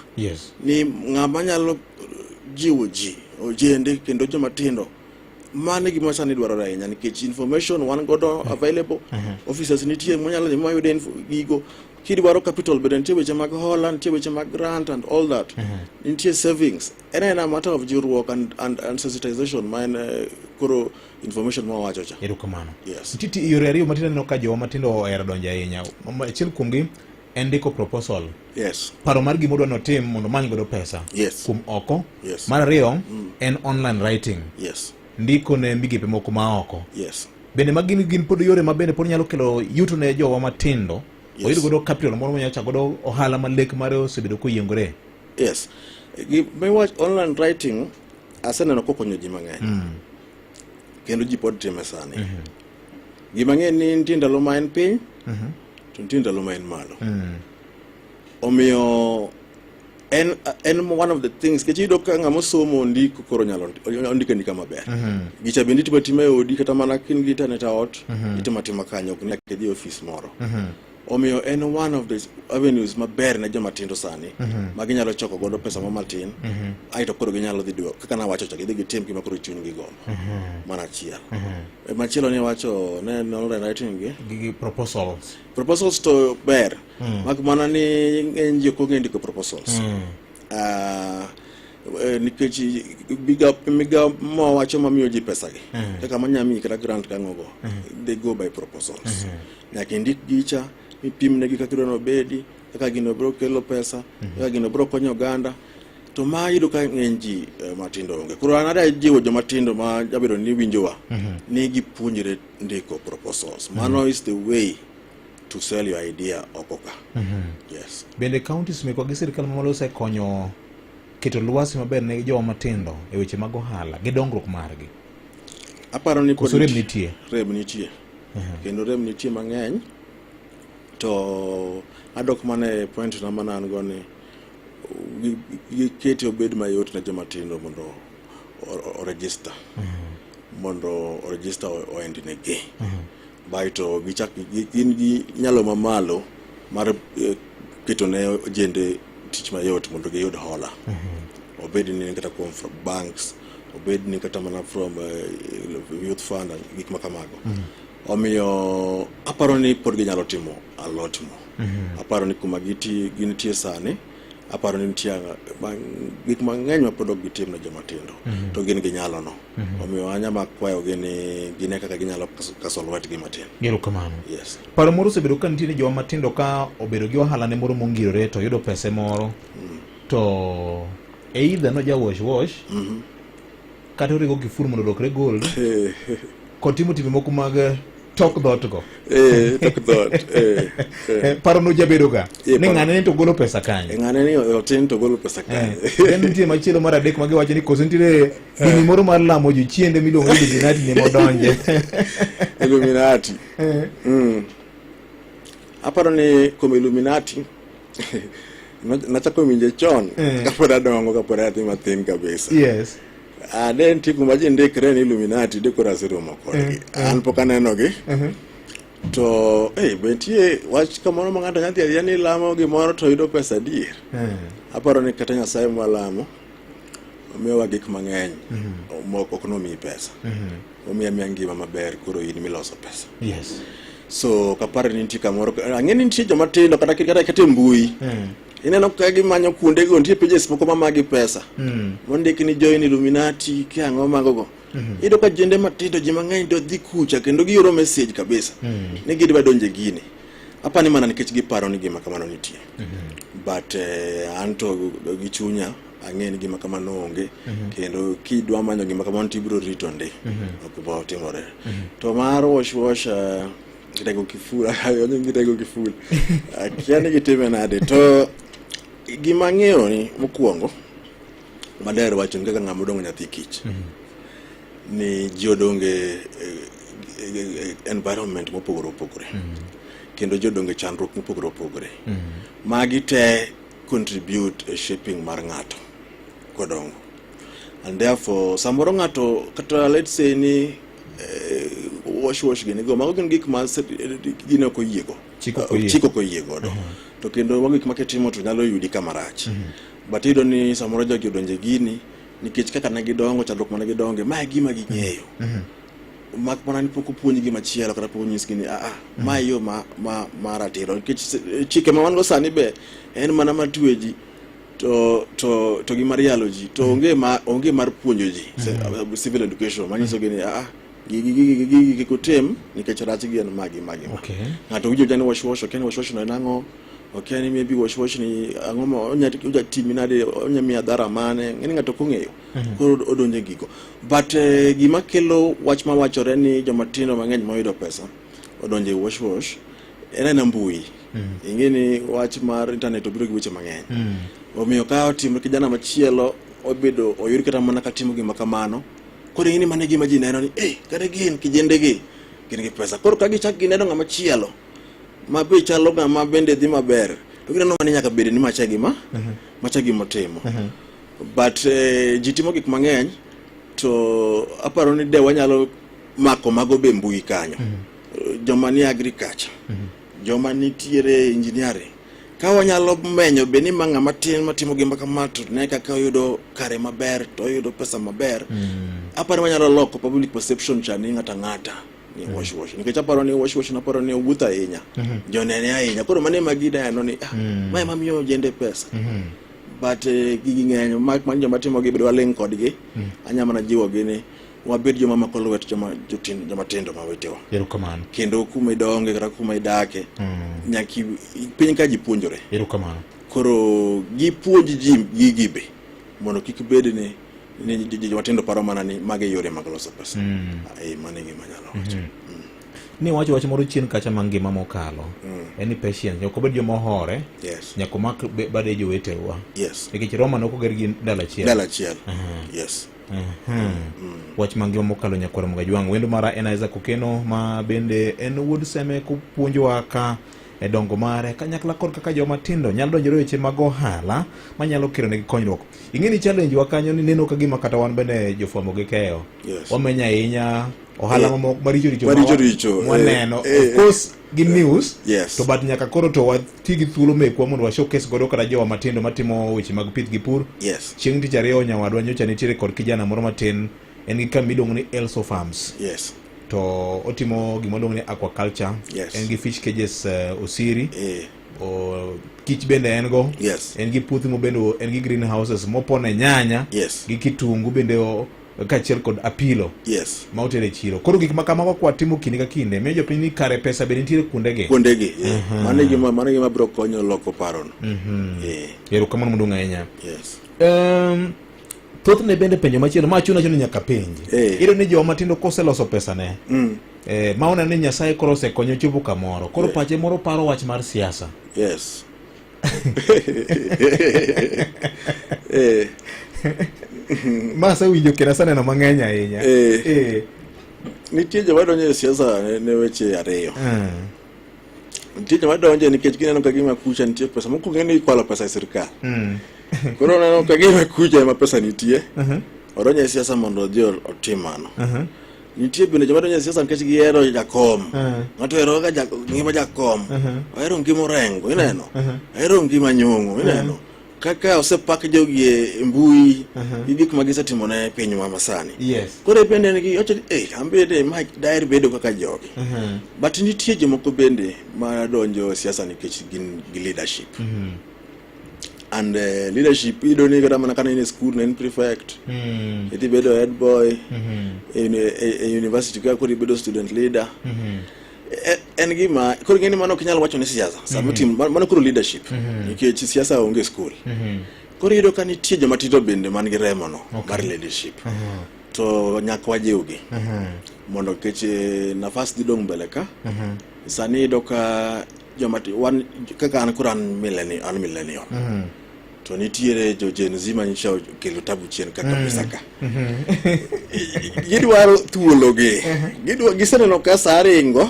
Speaker 16: ni ng'ama nyalo jiwo ji, ojende kendo joma tindo. Mano e gima sani dwarore ahinya, nikech information wan godo available, officers nitie monyalo dhi mayude gigo. Kidwaro capital bende nitie weche mag hola, nitie weche mag grant and all that, nitie savings. En aena matter of jiwruok and sensitization ma en koro information ma wawacho cha.
Speaker 1: Erokamano.
Speaker 16: Yes.
Speaker 1: Nitie yore ariyo matindo aneno ka jowa matindo ohero donjo ahinya. Achiel kuomgi en ndiko proposal, paro mar gima odwa notim mondo omany godo pesa kuom oko. Mar ariyo en online writing, ndiko ne migepe moko ma oko. Bende magi gin pod yore ma bende pod nyalo kelo yuto ne jowa matindo, oyud godo capital moro monyalo chako godo ohala ma lek mare osebedo koyiengore?
Speaker 16: Yes, miwach online writing aseneno kokonyo ji mang'eny, kendo ji pod time sani. Gima ng'e ni nitie ndalo ma en piny, to nitie ndalo ma en malo. Omiyo en one of the things, nikech iyudo ka ng'ama osomo ndiko koro nyalo ondiko andika maber. Gicha bende itimo atima e odi, kata mana ka in gi internet e ot, itimo atima kanyo, ok nyaka idhi e ofis moro. Omiyo en one of the avenues maber ne joma tindo sani ma ginyalo choko godo pesa mo matin aeto koro ginyalo dhi duok kaka nawacho cha gidhi gitim gima koro chunygi gombo. Mano achiel. Machielo ni wacho ne en online writing gi
Speaker 1: Gi proposals.
Speaker 16: Proposals to ber. Mak mana ni ng'eny ji ok ong'e ndiko proposals. Nikech migawo mawacho mamiyo ji pesa gi kaka manya miyi kata grant kang'ogo they go by proposals. Nyaka indik gicha ipim negi kaka idwa nobedi, kaka gino biro kelo pesa, kaka gino biro konyo oganda. To ma iyudo ka ng'eny ji matindo onge. Koro an adwa jiwo joma tindo ma jabedo ni winjowa ni gipuonjre ndiko proposals. Mano is the way to sell your idea oko ka. Yes.
Speaker 1: Bende counties mekwa gi sirkal mamalo osekonyo keto lwasi maber ne joma matindo e weche mag ohala gi dongruok margi?
Speaker 16: Aparo ni pod
Speaker 1: Koso rem nitie?
Speaker 16: Rem nitie. Kendo rem nitie mang'eny. To adok mana e point na mana an go ni gikete obed mayot ne joma tindo mondo o register. Mondo o register oendnegi. Baeto gichak gin gi nyalo mamalo mar keto ne ojende tich mayot mondo giyud hola. Obed ni kata kuom from banks, obed ni kata mana from youth fund and gik ma kamago. Omiyo aparo ni pod ginyalo timo a lot more. Aparo ni kuma gintie sani, aparo ni nitie gik mang'eny ma pod ok gitim ne joma tindo. To gin gi nyalo no. Omiyo anyalo kwayogi ni gine kaka ginyalo kaso lwetgi matin.
Speaker 1: Erokamano.
Speaker 16: Yes.
Speaker 1: Paro moro osebedo ka nitie ni joma matindo ka obedo gi ohala ne moro mongirore to yudo pese moro to either no ja wash wash kata orego kiful mondo olokre gold kod timo timbe moko mag tok dhoot go.
Speaker 16: Tok dhoot.
Speaker 1: Paro no jabedo ga ni ng'ane ni to golo pesa kanye.
Speaker 16: Ng'ane ni otin to golo pesa kanye.
Speaker 1: Then nitie machielo mar adek ma giwacho ni koso nitiere dini moro mar lamo jochiende miluongo ni Illuminati ni modonje.
Speaker 16: Illuminati. Aparo ni kuom Illuminati nachako winje chon kapod adongo, kapod anyathi matin kabisa. Ne nitie kuma ji ndikre ni Illuminati de koro aseromo kodgi. An pok anenogi. To be nitie wach kamoro ma ng'ato nyadhi adhiya ni lamo gimoro to yudo pesa adier. Aparo ni kata Nyasaye mwalamo omiyowa gik mang'eny moko ok nomiyi pesa. Omiya miya ngima maber koro in miloso pesa. So kaparo ni nitie kamoro ang'e ni nitie joma tindo kata kata e mbui. Ineno ka gimanyo kuonde go nitie pages moko mamagi pesa. Mondik ni join Illuminati ki ang'o mago go. Iyudo ka jende matindo ji mang'eny to dhi kucha kendo gioro message kabisa. Ni gidwa donje gini. Apani mana nikech giparo ni gima kamano nitie. But an to gi chunya ang'e ni gima kamano onge. Kendo kidwa manyo gima kamano to ibiro rito ndi. Ok bo timore. To mar wash wash rego kiful, rego kiful. Akia ni gitime nade. To gima ang'eyo ni mokwongo maler wacho ni kaka ng'ama odong'o nyathi kich. Ni ji odonge environment mopogore opogore. Kendo ji odonge chandruok mopogore opogore. Magi te contribute e shaping mar ng'ato kodongo. And therefore samoro ng'ato kata let's say ni wash wash gini go mago gin gik ma gini ok oyiego.
Speaker 1: Chik ok oyie.
Speaker 16: Chik ok oyie godo. To kendo mago gik ma kitimo to nyalo yudi kama rach. But iyudo ni samoro jogi odonje gini nikech kaka ne gidongo, chandruok mane gidonge, ma e gima ging'eyo. Mak mana ni pok opuonjgi machielo kata pok onyisgi ni ma e yo ma ratiro. Nikech chike ma wan go sani be en mana mar twe ji to gi mar yalo ji to onge mar puonjo ji civil education manyiso gi ni gigi kik utim nikech rachgi en magi magi ma. Ng'ato winjo ni wash wash, okia ni wash wash no en ang'o, okia ni maybe wash wash ni ang'o ma onya timi nade, onya miyi adhara mane, ng'eni ng'ato ok ong'eyo. Koro odonjo e gigo. But gima kelo wach mawachore ni joma tindo mang'eny moyudo pesa odonjo e wash wash en aena mbui. Ing'e ni wach mar internet obiro gi weche mang'eny. Omiyo ka otimo kijana machielo obedo oyud kata mana katimo gima kamano, koro ing'e ni mano e gima ji neno ni kare gin kijende gi gin gi pesa. Koro ka gichak gineno ng'ama chielo ma be chalo ng'ama bende dhi maber, to gineno ni nyaka bed ni macha gima macha gima otimo. But ji timo gik mang'eny to aparo ni de wanyalo mako mago be mbui kanyo. Joma ni agriculture, joma nitiere engineering ka wanyalo menyo be ni ma ng'ama tin matimo gima kama to ne kaka oyudo kare maber to oyudo pesa maber aparo ni wanyalo loko public perception cha ni ng'ata ng'ata ni wash wash nikech aparo ni wash wash naparo ni owuotho ahinya jonene ahinya koro mano ema gineno ni ah, ma ema miyo ojende pesa but gigi ng'eny mak man joma timogi bedo waling' kodgi anya mana jiwogi ni wabed joma mako lwet joma jotin joma tindo ma wetewa
Speaker 1: Erokamano.
Speaker 16: kendo kuma idonge kata kuma idake nyaka piny ka ji puonjore
Speaker 1: Erokamano.
Speaker 16: koro gipuonj ji gigi be mondo kik bed ni ni joma tindo paro mana ni mage yore mag loso pesa eh mano e gima anyalo wacho
Speaker 1: Ni wacho wach moro chien kacha ma ngima mokalo. En ni patience. Ok obed joma ohore.
Speaker 16: Yes.
Speaker 1: Nyaka omak bade jowetewa.
Speaker 16: Yes.
Speaker 1: Nikech Roma ne ok oger gi ndalo achiel.
Speaker 16: Ndalo achiel. Yes.
Speaker 1: Wach mangima mokalo nyakwar Mgajwang'. Wendo mara en Isaac Okeno ma bende en wuod Seme kopuonjowa ka e dongo mare kanyakla kod kaka joma tindo nyalo donjore weche mag ohala manyalo kelo negi konyruok. Ing'e ni challenge wa kanyo ni neno ka gima kata wan bende jofwambo gi keyo.
Speaker 16: Yes.
Speaker 1: Wamenyo ahinya ohala mamoko maricho richo
Speaker 16: Maricho richo,
Speaker 1: mwaneno. Of course gin news.
Speaker 16: Yes.
Speaker 1: To but nyaka koro to wati gi thuolo mekwa mondo wa showcase godo kata jowa matindo matimo weche mag pith gi pur.
Speaker 16: Yes.
Speaker 1: Chieng' tich ariyo nyawadwa nyocha nitiere kod kijana moro matin en gi kambi miluongo ni Elso Farms.
Speaker 16: Yes.
Speaker 1: To otimo gima luongo ni aquaculture.
Speaker 16: Yes.
Speaker 1: En gi fish cages Osiri. Kich bende en go.
Speaker 16: Yes.
Speaker 1: En gi puothe mobende en gi greenhouses mopone nyanya.
Speaker 16: Yes.
Speaker 1: Gi kitungu bende kaachiel kod apilo.
Speaker 16: Yes.
Speaker 1: Ma otere chiro. Koro gik ma kamago kwa timo kinde ka kinde miyo jopiny ni kare pesa be nitiere kuondegi.
Speaker 16: Kuondegi. Yeah. Mano e gima mano e gima biro konyo loko parono.
Speaker 1: Erokamano maduong' ahinya.
Speaker 16: Yes.
Speaker 1: Thothne bende penjo machielo ma chuno ni nyaka penji. Iyudo ni joma matindo koseloso pesa ne. Ma oneno ni Nyasaye koro osekonyo chopo kamoro. Koro pache moro paro wach mar siasa.
Speaker 16: Yes.
Speaker 1: Ma asewinjo kendo aseneno mang'eny ahinya.
Speaker 16: Nitie joma donjo e siasa ne weche ariyo. Nitie joma donjo nikech gineno ka gima kucha nitie pesa. Mokwongo ni ikwalo pesa e sirkal. Koro oneno ka gima kucha ema pesa nitie. Odonjo e siasa mondo odhi otim mano. Nitie bende joma donjo e siasa nikech gihero jakom. Ng'ato ohero ga ngima jakom. Ohero ngima Orengo, ineno? Ohero ngima Nyong'o, ineno? Kaka osepak jogi e mbui gi gik ma gisetimo ne pinywa masani.
Speaker 1: Yes.
Speaker 16: Koro bende en gi owacho ni eh an bende ma daher bedo kaka jogi. But nitie jomoko bende ma donjo e siasa nikech gin gi leadership. And leadership iyudo ni kata mana kane in e school ne in prefect, idhi bedo head boy, e university ka koro ibedo student leader. En gima koro ing'e ni mano ok inyal wacho ni siasa sama itim mano koro leadership nikech siasa onge e school. Koro iyudo ka nitie joma tindo bende man gi remo no mar leadership. To nyaka wajiwgi mondo nikech nafas dhi dong' mbele ka. Sani iyudo ka joma wan kaka an koro an millennial, an millennial. To nitiere jo Gen Z ma nyocha okelo tabu chien ka kabisa ka. Gidwaro thuologi. Gidwa giseneno ka saa ringo.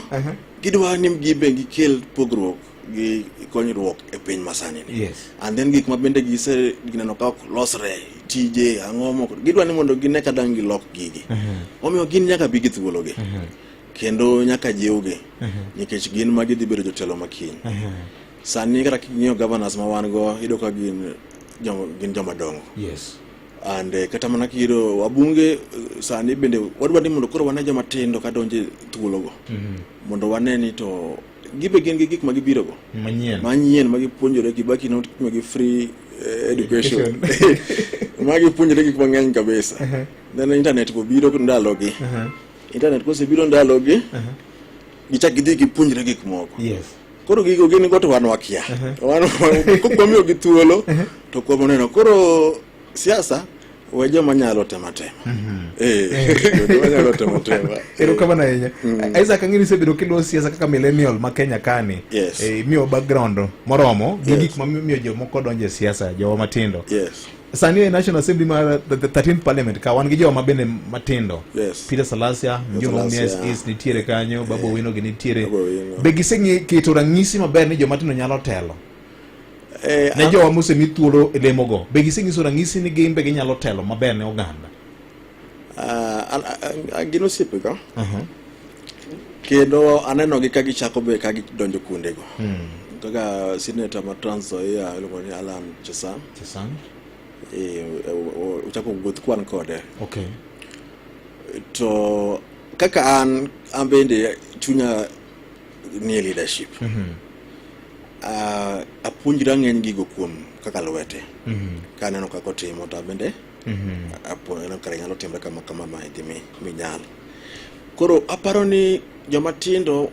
Speaker 16: Gidwaro ni gibe gikel pogruok gi konyruok e piny masani ni.
Speaker 1: Yes.
Speaker 16: And then gik ma bende gise gineno ka ok losre tije ang'o moko gidwa ni mondo gine ka dang' gilok gigi. Omiyo gin nyaka bi gi thuologi. Kendo nyaka jiwgi nikech gin ma gidhi bedo jotelo makiny. Sani kata king'iyo governors ma wan go iyudo ka gin joma dongo.
Speaker 1: Yes.
Speaker 16: And kata mana kiyudo wabunge sani bende wadwa ni mondo koro wane joma tindo ka donjo e thuologo. Mondo wane ni to gibe gin gi gik ma gibiro go.
Speaker 1: Manyien.
Speaker 16: Manyien ma gipuonjore Kibaki notimo gi free education. Ma gipuonjore gik mang'eny kabisa. Then internet bo biro ndalogi. Internet kosebiro ndalogi, gichak gidhi gipuonjre gik moko.
Speaker 1: Yes.
Speaker 16: Koro gigo gin go to wan wakia. Wan kwamiyo gi thuolo to kuom neno. Koro siasa we joma nyalo tema tema. Joma nyalo tema tema.
Speaker 1: Erokamano ahinya. Isaac ang'e ni isebedo kiluwo siasa kaka millennial ma Kenya kani.
Speaker 16: Yes.
Speaker 1: Imiyo background moromo gi gik mamiyo jomoko donjo e siasa, jowa matindo.
Speaker 16: Yes.
Speaker 1: Sani e National Assembly mar the 13th Parliament ka wan gi jowa ma bende matindo.
Speaker 16: Yes.
Speaker 1: Peter Salasya, Mjumbe
Speaker 16: Salasya.
Speaker 1: Mumias East nitiere kanyo, Babu Owino gi nitiere.
Speaker 16: Babu Owino.
Speaker 1: Be giseketo ranyisi maber ni joma tindo nyalo telo? Ne jowa mosemi thuolo e lemogo, be gisenyiso ranyisi ni gin be ginyalo telo maber ne oganda?
Speaker 16: Gin osiepega. Kendo aneno gi ka gichako be ka gidonjo kuondego. Kaka senator ma Trans Nzoia iluongo ni Alan Chesang.
Speaker 1: Chesang.
Speaker 16: Eh, ochako wuoth kwan kode.
Speaker 1: Okay.
Speaker 16: To kaka an bende chunya nie leadership. Apuonjra ng'eny gigo kuom kaka lwete. Kaneno kaka otimo to abende apuonjra kare nyalo timre kama kama ma idhi mi minyal. Koro aparo ni joma tindo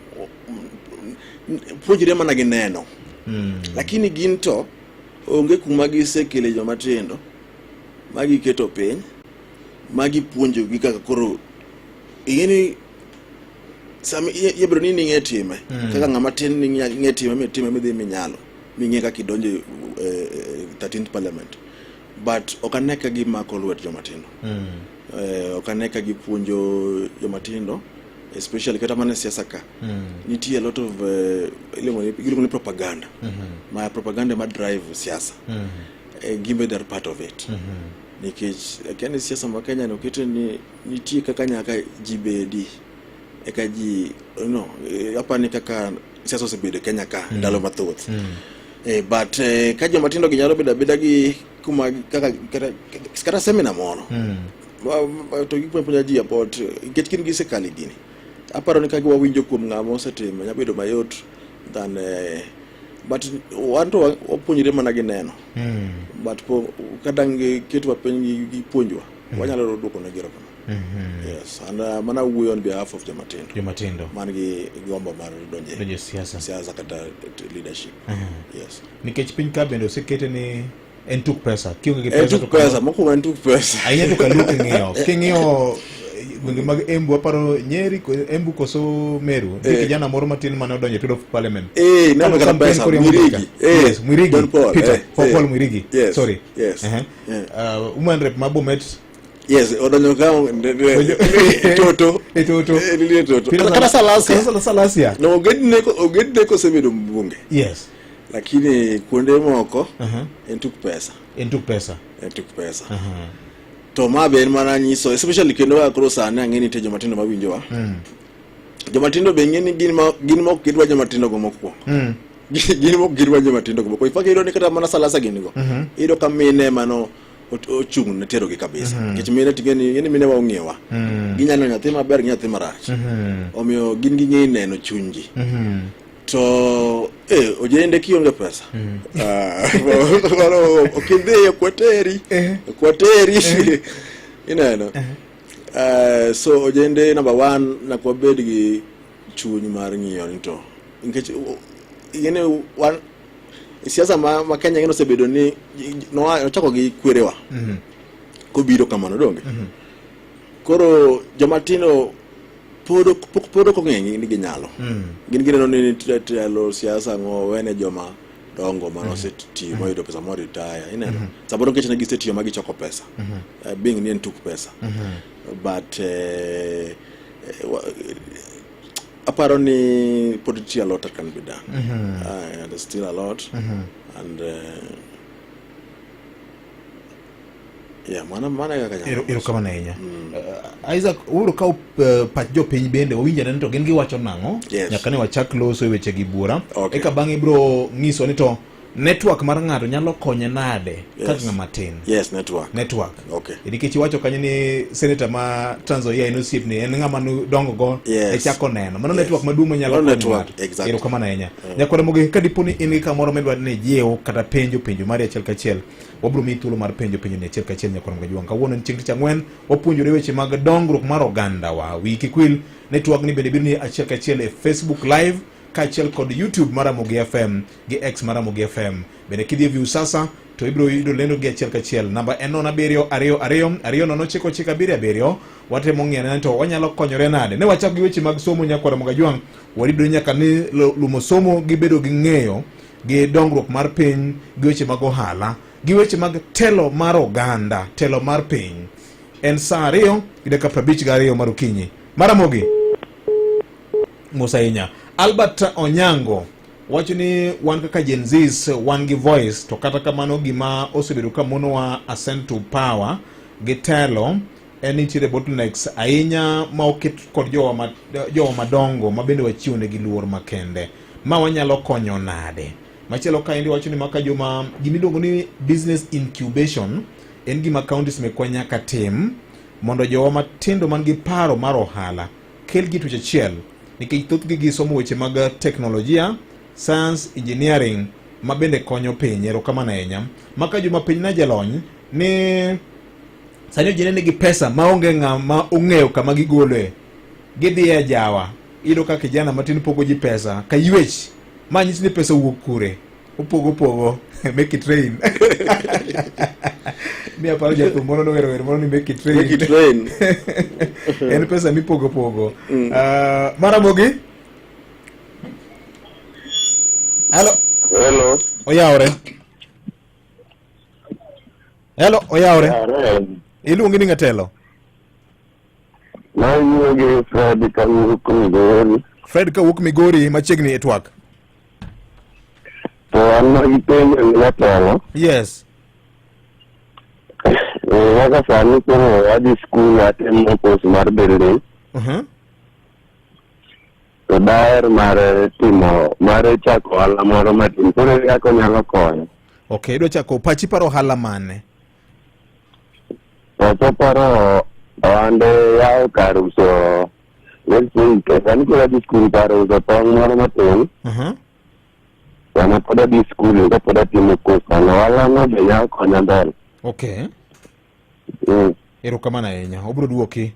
Speaker 16: puonjre mana gi neno. Lakini gin to onge kuma gisekele joma tindo ma giketo piny ma gipuonjogi kaka koro ing'e ni sami ibiro ni ning'e time kaka ng'ama tin ning'e time mitime midhi minyalo ming'e kaka idonjo e 13th parliament, but ok ane ka gimako lwet joma tindo. Ok ane ka gipuonjo joma tindo, especially kata mana e siasa ka. Nitie a lot of iluongo ni propaganda. Ma propaganda ma drive siasa. Gin be they're part of it. Nikech akia ni siasa ma Kenya ni okete ni nitie kaka nyaka ji bedi eka ji no apani kaka siasa osebedo e Kenya ka ndalo mathoth. But ka joma tindo gi nyalo bedo abeda gi kuma kaka kata seminar moro to gipuonjo apuonja ji about, nikech gin gisekalo e gini. Aparo ni ka wawinjo kuom ng'ama osetimo nyalo bedo mayot than but wan to wapuonjre mana gi neno. But ka dang' giketwa piny gipuonjwa, wanyalo duoko negi erokamano. Yes, and mana wuoyo on behalf of joma tindo
Speaker 1: Joma tindo.
Speaker 16: Man gi gombo mar donje
Speaker 1: Donjo e siasa.
Speaker 16: Siasa kata leadership. Yes.
Speaker 1: Nikech piny ka bende osekete ni en tuk pesa. Kionge gi
Speaker 16: En
Speaker 1: pesa
Speaker 16: tuk
Speaker 1: to kama-
Speaker 16: pesa, mokwongo en tuk pesa.
Speaker 1: Ahinya to kaluo king'iyo. King'iyo gwenge mag Embu, aparo Nyeri, Embu koso Meru. Nitie kijana moro matin mane odonjo e People of Parliament.
Speaker 16: Neno
Speaker 1: Kano
Speaker 16: kata
Speaker 1: campaign
Speaker 16: pesa,
Speaker 1: koriembo
Speaker 16: Mwirigi.
Speaker 1: Thika. Yes, Mwirigi.
Speaker 16: John Paul,
Speaker 1: Peter, Paul Mwirigi.
Speaker 16: Yes,
Speaker 1: Sorry.
Speaker 16: yes.
Speaker 1: Woman rep ma Bomet.
Speaker 16: Yes, odonjo ka toto.
Speaker 1: E toto.
Speaker 16: Nitie toto.
Speaker 1: Peter
Speaker 16: Kata Salasia.
Speaker 1: Kata Salasia.
Speaker 16: No, ogedne kosebedo mbunge. Lakini kuonde moko en tuk pesa.
Speaker 1: En tuk pesa.
Speaker 16: En tuk pesa. To ma be en mana nyiso, especially kendo kaka koro sani ang'e ni nitie joma tindo mawinjowa. Joma tindo be ng'e ni gin ma ok gidwa joma tindo go mokwongo. Gin ma ok gidwa joma tindo go mokwongo. In fact, iyudo ni kata mana Salasa gini go. Iyudo ka mine mano ochung' ne terogi kabisa. Nikech mine ting'e ni ng'e ni mine wa ong'ewa. Ginyalo neno nyathi maber gi nyathi marach. Omiyo gin ging'e neno chuny ji. To ojende kionge pesa. Ah, mano ok idhi, ok wateri. Ok wateri. Ineno. So ojende number one nyaka wabed gi chuny mar ng'iyo ni to nikech ing'e wan siasa ma Kenya ng'e osebedo ni nochako gi kwerewa kobiro kamano donge. Koro joma tindo pod ok ong'e ni ginyalo. Gin gineno ni telo siasa ng'o wene joma dongo mane osetiyo moyudo pesa mo retire ineno. Samoro nikech ne gisetiyo ma gichoko pesa. Being ni en tuk pesa. But aparo ni pod nitie a lot that can be done. There's still a lot. And yeah, mano e kaka nyalo
Speaker 1: Erokamano ahinya. Isaac, uru kaw pach jopiny bende wawinj ane ni to gin giwacho nang'o nyaka ne wachak loso e weche gi buora. Eka bang'e ibiro nyiso ni to network mar ng'ato nyalo konye nade kaka ng'ama tin.
Speaker 16: Yes, network.
Speaker 1: Network.
Speaker 16: Okay.
Speaker 1: Nikech iwacho kanyo ni senator ma Trans Nzoia en osiepni, en ng'ama nodongo go e chako neno. Mano network maduong' manyalo
Speaker 16: Mano
Speaker 1: konyo
Speaker 16: network,
Speaker 1: ng'ato.
Speaker 16: exactly.
Speaker 1: Erokamano ahinya. Nyakwara Mogi, ka dipo ni in gi kamoro midwa ni ijiw kata penjo penjo mari achiel kachiel, wabiro miyi thuolo mar penjo penjo ni achiel kachiel nyakwara Mogi Juang. Kawuono en chieng' tich ang'wen, wapuonjore weche mag dongruok mar ogandawa. Wiyi kik wil, network ni bende biro ni achiel kachiel e Facebook Live kaachiel kod YouTube mar Ramogi FM gi X mar Ramogi FM. Bende kidhi e Viusasa to ibiro yudo lendo gi achiel kachiel. Namba en 07 2 2 2 0 9 9 7 7. Watemo ng'iyo ane to wanyalo konyore nade. Ne wachako gi weche mag somo nyakwara Ramogi Ajwang', waridore nyaka ni lumo somo gi bedo gi ng'eyo gi dongruok mar piny gi weche mag ohala gi weche mag telo mar oganda, telo mar piny. En saa 2 gi dakika 52 mar okinyi. Maramogi mos ahinya. Albert Onyango wacho ni wan kaka Gen Zs wan gi voice, to kata kamano gima osebedo ka monowa ascend to power gi telo en nitiere bottlenecks ahinya ma oket kod jowa ma, jowa madongo ma bende wachiwo negi luor makende. Ma wanyalo konyo nade? Machielo kaendi wacho ni maka joma gimiluongo ni business incubation en gima counties mekwa nyaka tim mondo jowa matindo man gi paro mar ohala kelgi tuch achiel nikech thothgi gisomo weche mag teknolojia, science, engineering ma bende konyo piny. Erokamano ahinya. Maka joma piny na jalony ni sani ojende nigi pesa maonge ng'ama ong'eyo kama gigoloe. Gidhi e jawa, iyudo ka kijana matin pogo ji pesa ka ywech. Ma nyisi ni pesa owuok kure. Opogo pogo, make it rain. Mi aparo jathum moro nowero wer moro ni make it rain.
Speaker 16: Make it rain.
Speaker 1: En pesa mipogo pogo. Maramogi? Hello.
Speaker 17: Hello.
Speaker 1: Oyawre. Hello, oyawre. Iluongi ni ng'atelo?
Speaker 17: Nawuoyo gi Fred kawuok Migori.
Speaker 1: Fred kawuok Migori machiegni e twak.
Speaker 17: To an ma gi penjo gi jatelo.
Speaker 1: Yes.
Speaker 17: Eh, kaka sani koro adhi skul atimo course mar building. To daher mar timo mar chako ohala moro matin. Koro ere kaka onyalo konyo?
Speaker 1: Okay, idwa chako pachi paro ohala mane?
Speaker 17: Pacha paro ohande yawo kar uso let's say sani koro adhi skul kar uso tong' moro matin. Sama pod adhi skul ka pod atimo course ano ohala no be nyalo konya mbele.
Speaker 1: Okay. Erokamano ahinya. Obiro duoki.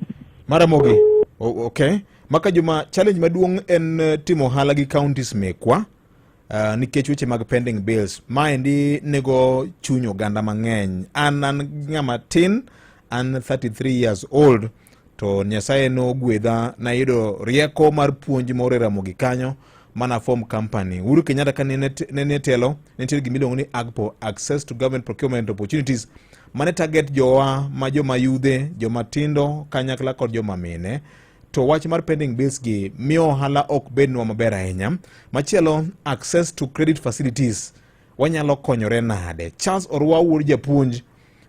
Speaker 1: Maramogi. Okay. Maka Juma, challenge maduong' en timo ohala gi counties mekwa. Nikech weche mag pending bills maendi nego chuny oganda mang'eny. An ng'ama tin, an 33 years old, to Nyasaye nogwedha nayudo rieko mar puonj moro e Ramogi kanyo mana form company. Uhuru Kenyatta ka ne nie telo, ne nitie gima iluongo ni AGPO, Access to Government Procurement Opportunities, mane target jowa ma joma yudhe, joma tindo kanyakla kod joma mine. To wach mar pending bills gi miyo ohala ok bednwa maber ahinya. Machielo, access to credit facilities, wanyalo konyore nade? Charles Orwa wuod japuonj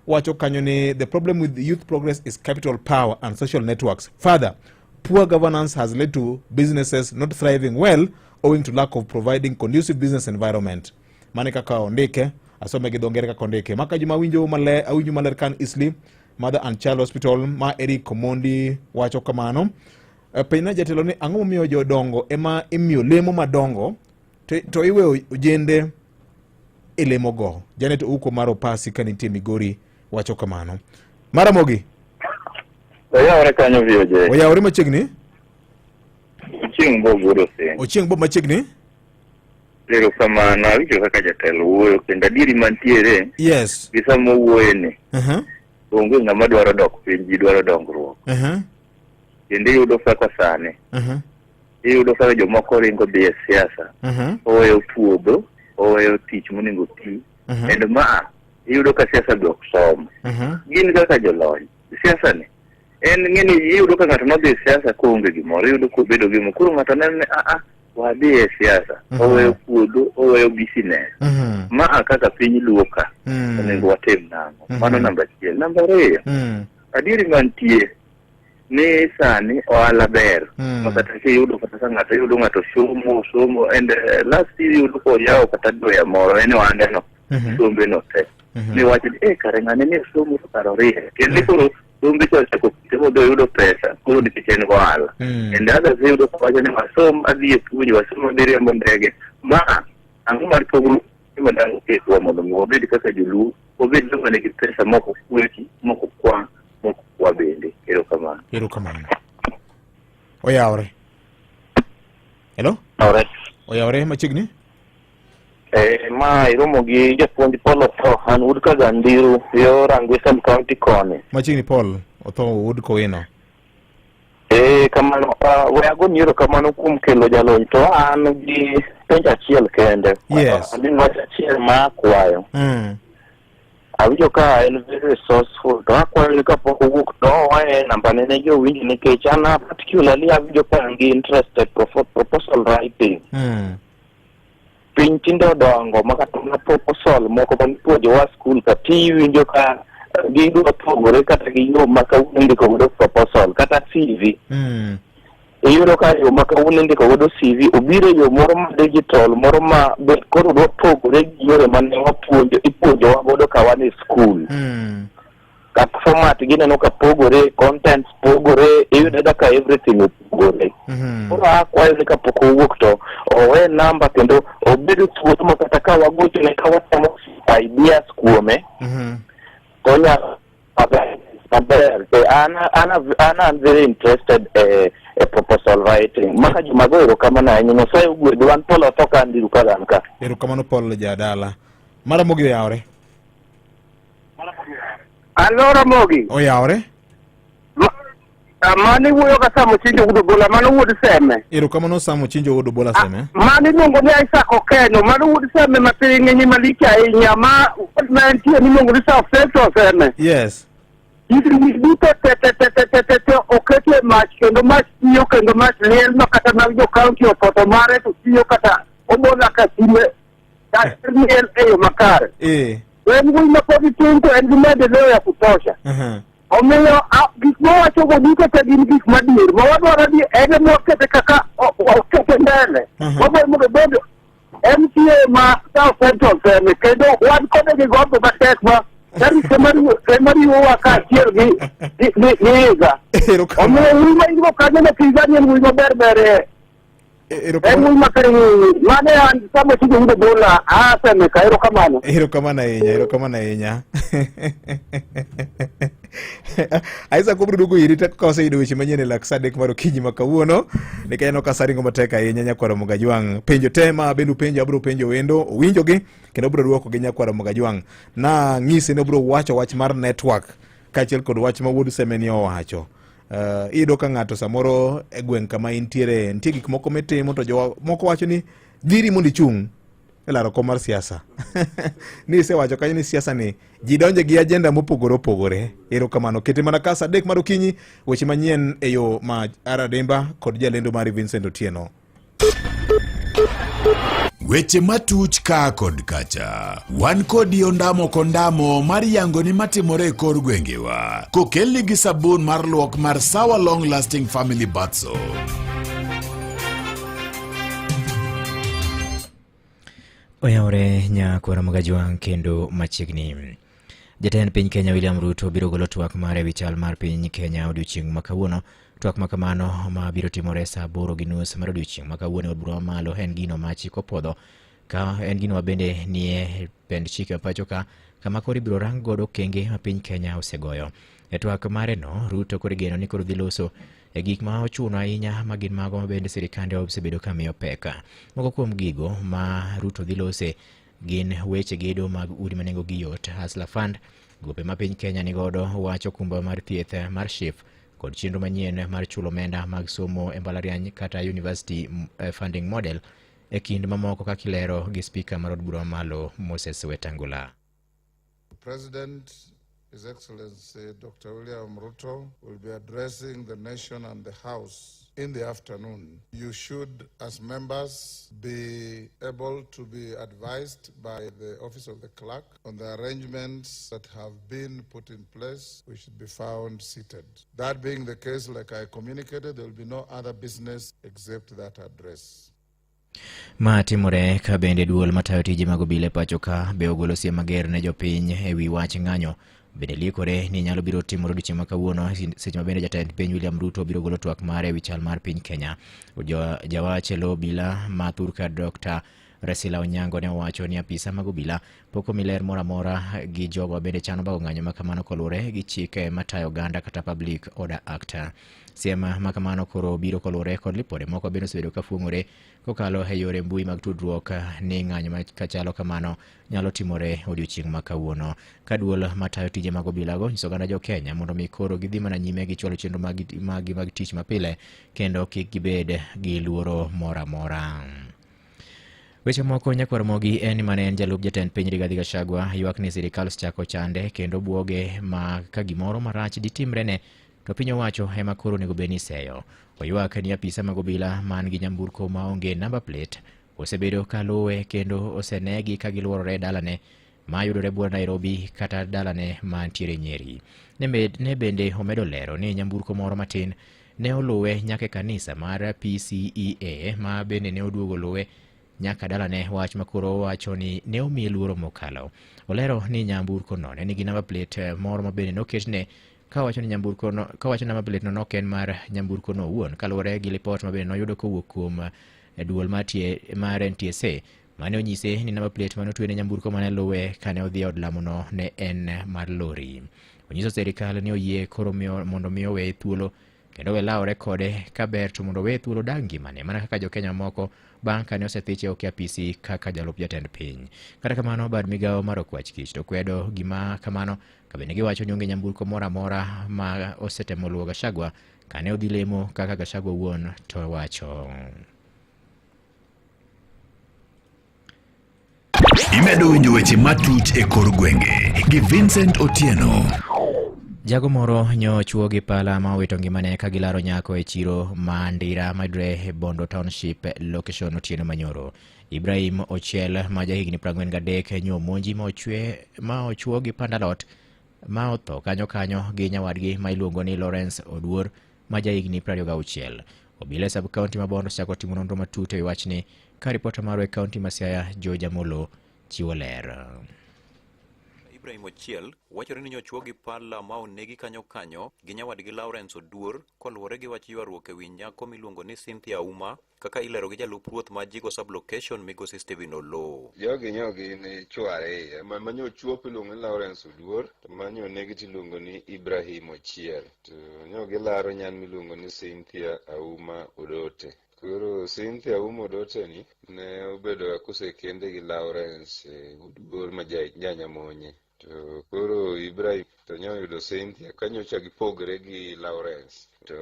Speaker 1: wacho kanyo ni the problem with youth progress is capital power and social networks. Further, poor governance has led to businesses not thriving well owing to lack of providing conducive business environment. Mane kaka ondike, asome gi dho ngere kaka ondike. Maka juma awinjo maler, awinjo maler kan Isli Mother and Child Hospital ma Eric Omondi wacho kamano. Penjna jatelo ni ang'o momiyo jodongo ema imiyo lemo madongo to iweyo ojende e lemogo. Janet Ouko mar Opasi ka nitie Migori wacho kamano. Maramogi.
Speaker 17: Oyawore kanyo VOJ.
Speaker 1: Oyawore machiegni?
Speaker 17: Ochieng' Bob wuod Osen.
Speaker 1: Ochieng' Bob machiegni?
Speaker 17: Erokamano, awinjo kaka jatelo wuoyo kendo adieri mantiere.
Speaker 1: Yes.
Speaker 17: Gi sama owuoye ni. Onge ng'ama dwaro dok piny, ji dwaro dongruok. Kendo iyudo kaka sani. Iyudo kaka jomoko ringo dhi e siasa. Oweyo puodho, oweyo tich monego oti. Kendo ma iyudo ka siasa be ok som. Gin kaka jolony. Siasa ni en ng'eni iyudo ka ng'ato nodhi e siasa koonge gimoro, iyudo kobedo gi koro ng'ato neno ni a wadhi e siasa, oweyo puodho, oweyo business. Ma a kaka piny luo ka, onego watim nang'o? Mano namba achiel. Namba ariyo, adieri mantie ni sani ohala ber. Ma kata kiyudo kata ka ng'ato iyudo ng'ato somo somo and last iyudo koyawo kata doya moro en ohande no sombe no te. Miwacho ni eh kare ng'ane ni somo to kare oriek. Kendo koro sombe cha ochako kite modhi oyudo pesa koro nikech en gohala. And others iyudo kawacho ni wasom adhi e puonj wasom adhi riembo ndege. Ma ang'o mar pogruok ma dang' oketwa mondo mi wabed kaka joluo wabed joma nigi pesa moko kweki moko kwa moko kwa bende. Erokamano.
Speaker 1: Erokamano. Oyawore. Hello?
Speaker 18: Oyawore.
Speaker 1: Oyawore machiegni?
Speaker 18: Ma iromo gi japuonj Paul Otho, an wuod Kagandiru, yo Rangwe sub county koni.
Speaker 1: Machiegni Paul Otho wuod Kowino.
Speaker 18: Kamano, we agoni erokamano kuom kelo jalony to an gi penjo achiel kende.
Speaker 1: Yes.
Speaker 18: An gi wach achiel ma akwayo. Awinjo ka en very resourceful to akwayo ni kapok owuok to owaye namba ne ne jowinjo nikech an particularly awinjo ka an gi interest e proposal writing. Piny tinde odongo ma kata mana proposal moko ma nipuonjowa skul ka ti iwinjo ka gidwa pogore kata gi yo ma kawuono indiko godo proposal kata CV. Iyudo ka yo ma kawuono indiko godo CV obiro e yo moro ma digital moro ma be koro dwa pogore gi yore mane wapuonjo ipuonjowa godo ka wan e skul. Kata format gineno ka pogore, contents pogore, iyudo kaka everything opogore. Koro akwayo ni kapok owuok to owe namba kendo obed thuolo ma kata ka wagochone ka watemo ideas kuome to onyalo maber. To an very interested e proposal writing. Maka juma go erokamano ahinya. Nyasaye ogwedhu. An Paul Otoka an diru ka an ka.
Speaker 1: Erokamano Paul jadala. Maramogi oyawore.
Speaker 19: Alo Ramogi.
Speaker 1: Oyawore.
Speaker 19: Mano iwuoyo ka Sam Ochinjo wuod Ogola, mano wuod Seme.
Speaker 1: Erokamano Sam Ochinjo wuod Obola Seme.
Speaker 19: Mano iluongo ni Isaac Okeno, mano wuod Seme ma piny ng'eny malich ahinya, ma wuod ma entie miluongo ni South Central Seme.
Speaker 1: Yes.
Speaker 19: Gik duto te te te te te te te oket e mach kendo mach tiyo kendo mach liel ma kata mag jo county opoto mare to tiyo kata obola ka sime ka liel e yo makare. To en wuoyi ma pod tin to en gi maendeleo ya kutosha. Omiyo gik mawachogo duto te gin gik madier ma wadwaro ni en ema wakete kaka wakete mbele. Wadwaro mondo obed MCA ma South Central Seme kendo wan kode gi gombo matek ma ema riwowa kaachiel gi higa. Omiyo wuoyi ma in go kanyo no higa ni en wuoyi maber ber e en wuoyi makare mane an sama tije yudo bola aa Seme ka erokamano.
Speaker 1: Erokamano ahinya, erokamano ahinya. Isaac wabiro duogo iri ka waseyudo weche manyien e lak sa 3 mar okinyi ma kawuono. Nikech aneno ka sa ringo matek ahinya nyakwar Ramogi Ajwang'. Penjo te ma bende upenjo abiro penjo wendo, owinjogi kendo obiro duokogi nyakwar Ramogi Ajwang'. Nang'ise ni obiro wacho wach mar network kaachiel kod wach ma wuod Semeni owacho. Iyudo ka ng'ato samoro e gweng' kama intiere nitie gik moko mitimo to jo moko wacho ni dhiri mondo ichung' e laro kom mar siasa. Ni isewacho kanyo ni siasa ni ji donje gi ajenda mopogore opogore. Erokamano. Kete mana ka sa 3 mar okinyi weche manyien e yo ma Arademba kod jalendo mari Vincent Otieno.
Speaker 14: Weche matuch ka kod kacha. Wan kodi ondamo kondamo mar yango ni matimore e kor gwengewa. Kokelni gi sabun mar luok mar Sawa Long Lasting Family Bath Soap.
Speaker 20: Oyawore nyakwara Mogajwang' kendo machiegni. Jatend piny Kenya William Ruto biro golo twak mare ewi chal mar piny Kenya odiochieng' ma kawuono. Twak ma kamano ma biro timore sa 8:30 mar odiochieng' ma kawuono e od bura mamalo en gino ma chik opwodho ka en gino ma bende nie pend chike ma pacho ka kama koro ibiro rang godo okenge ma piny Kenya osegoyo. E twak mare no, Ruto koro igeno ni koro dhi loso e gik ma ochuno ahinya ma gin mago ma bende sirikande osebedo ka miyo pek. Moko kuom gigo ma Ruto dhi lose gin weche gedo mag udi ma nengogi yot, Hustler Fund, gope ma piny Kenya nigodo, wach okumba mar thieth mar SHIF kod chenro manyien mar chulo omenda mag somo e mbalariany kata University Funding Model e kind mamoko kaka ilero gi spika mar od bura mamalo Moses Wetangula.
Speaker 21: President, His Excellency Dr. William Ruto, will be addressing the nation and the House in the afternoon. You should, as members, be able to be advised by the Office of the Clerk on the arrangements that have been put in place. We should be found seated. That being the case, like I communicated, there will be no other business except that address.
Speaker 20: Ma timore ka bende duol matayo tije mag obila e pacho ka be ogolo siem mager ne jopiny e wi wach ng'anyo. Bende liekore ni nyalo biro timore odiochieng' ma kawuono seche ma bende jatend piny William Ruto biro golo twak mare e wi chal mar piny Kenya. Jawach e lo obila ma thurka Dr. Resila Onyango ne owacho ni apisa mag obila pok omi ler moro amora gi jogo ma bende chano bago ng'anyo ma kamano koluwore gi chike matayo oganda kata Public Order Act. Siem ma kamano koro biro koluwore kod lipode moko bende osebedo ka fuong'ore kokalo e yore mbui mag tudruok ni ng'anyo ma kachalo kamano nyalo timore odiochieng' ma kawuono. Ka duol matayo tije mag obilago nyiso oganda jo Kenya mondo mi koro gidhi mana nyime gi chwalo chenro maggi mag tich mapile kendo kik gibed gi luoro moro amora. Weche moko nyakwar Mogi en ni mane en jalup jatend piny Rigathi Gachagua ywak ni sirikal osechako chande kendo buoge ma ka gimoro marach ditimrene to piny owacho ema koro onego bed ni iseyo. Oywak ni apisa mag obila man gi nyamburko maonge number plate osebedo ka luwe kendo osenegi ka giluorore e dalane. ma yudore buore Nairobi kata dalane mantiere Nyeri. Ne bende omedo lero ni nyamburko moro matin ne oluwe nyaka e kanisa mar PCEA ma bende ne oduogo luwe nyaka dalane, wach ma koro owacho ni ne omiye luoro mokalo. Olero ni nyamburko no ne nigi namba plate moro ma bende noketne kawacho ni nyamburko no kawacho namba plate no nok en mar nyamburko no owuon kaluwore gi lipot ma bende noyudo kowuok kuom duol mar mar NTSA mane onyise ni namba plate mane otwene nyamburko mane luwe kane odhi e od lamono ne en mar lori. Onyiso sirikal ni oyie koro mondo mi oweye thuolo kendo owe lawore kode ka ber to mondo oweye thuolo odag ngimane mana kaka jokenya moko bang' kane osethiche oko e apisi kaka jalup jatend piny. Kata kamano bad migawo mar okwach kich to kwedo gima kamano ka bende giwacho ni onge nyamburko moro amora ma osetemo luwo Gachagua kane odhi lemo kaka Gachagua owuon to wacho.
Speaker 14: Imedo winjo weche matuch e kor gwenge gi Vincent Otieno.
Speaker 20: Jago moro nyo chuo gi pala ma owito ngimane ka gilaro nyako e chiro ma Ndira mayudore e Bondo Township location otieno manyoro. Ibrahim Ochiel ma jahigni 43 nyo omonji ma ochwe ma ochuo gi pand alot ma otho kanyo kanyo gi nyawadgi ma iluongo ni Lawrence Oduor ma jahigni 26. Obila e sub county ma Bondo osechako timo nonro matut e wi wachni ka ripota marwa e kaunti ma Siaya George Amolo chiwo ler.
Speaker 2: Ibrahim Ochiel wachore ni nyochuo gi pala ma onegi kanyo kanyo gi nyawadgi Lawrence Oduor koluwore gi wach ywaruok e wi nyako miluongo ni Cynthia Auma kaka ilero gi jalup ruoth ma Jigo sub-location migosi Stephen Oloo.
Speaker 22: Jogi nyo gin chwo ariyo, ma nyo chuop iluongo ni Lawrence Oduor to ma nyo negi to iluongo ni Ibrahim Ochiel. To nyo gilaro nyan miluongo ni Cynthia Auma Odote. Koro Cynthia Auma Odote ni ne obedo kosekende gi Lawrence Oduor ma ja Nyamonye. To koro Ibrahim to nyo oyudo Cynthia ka nyocha gipogre gi Lawrence. To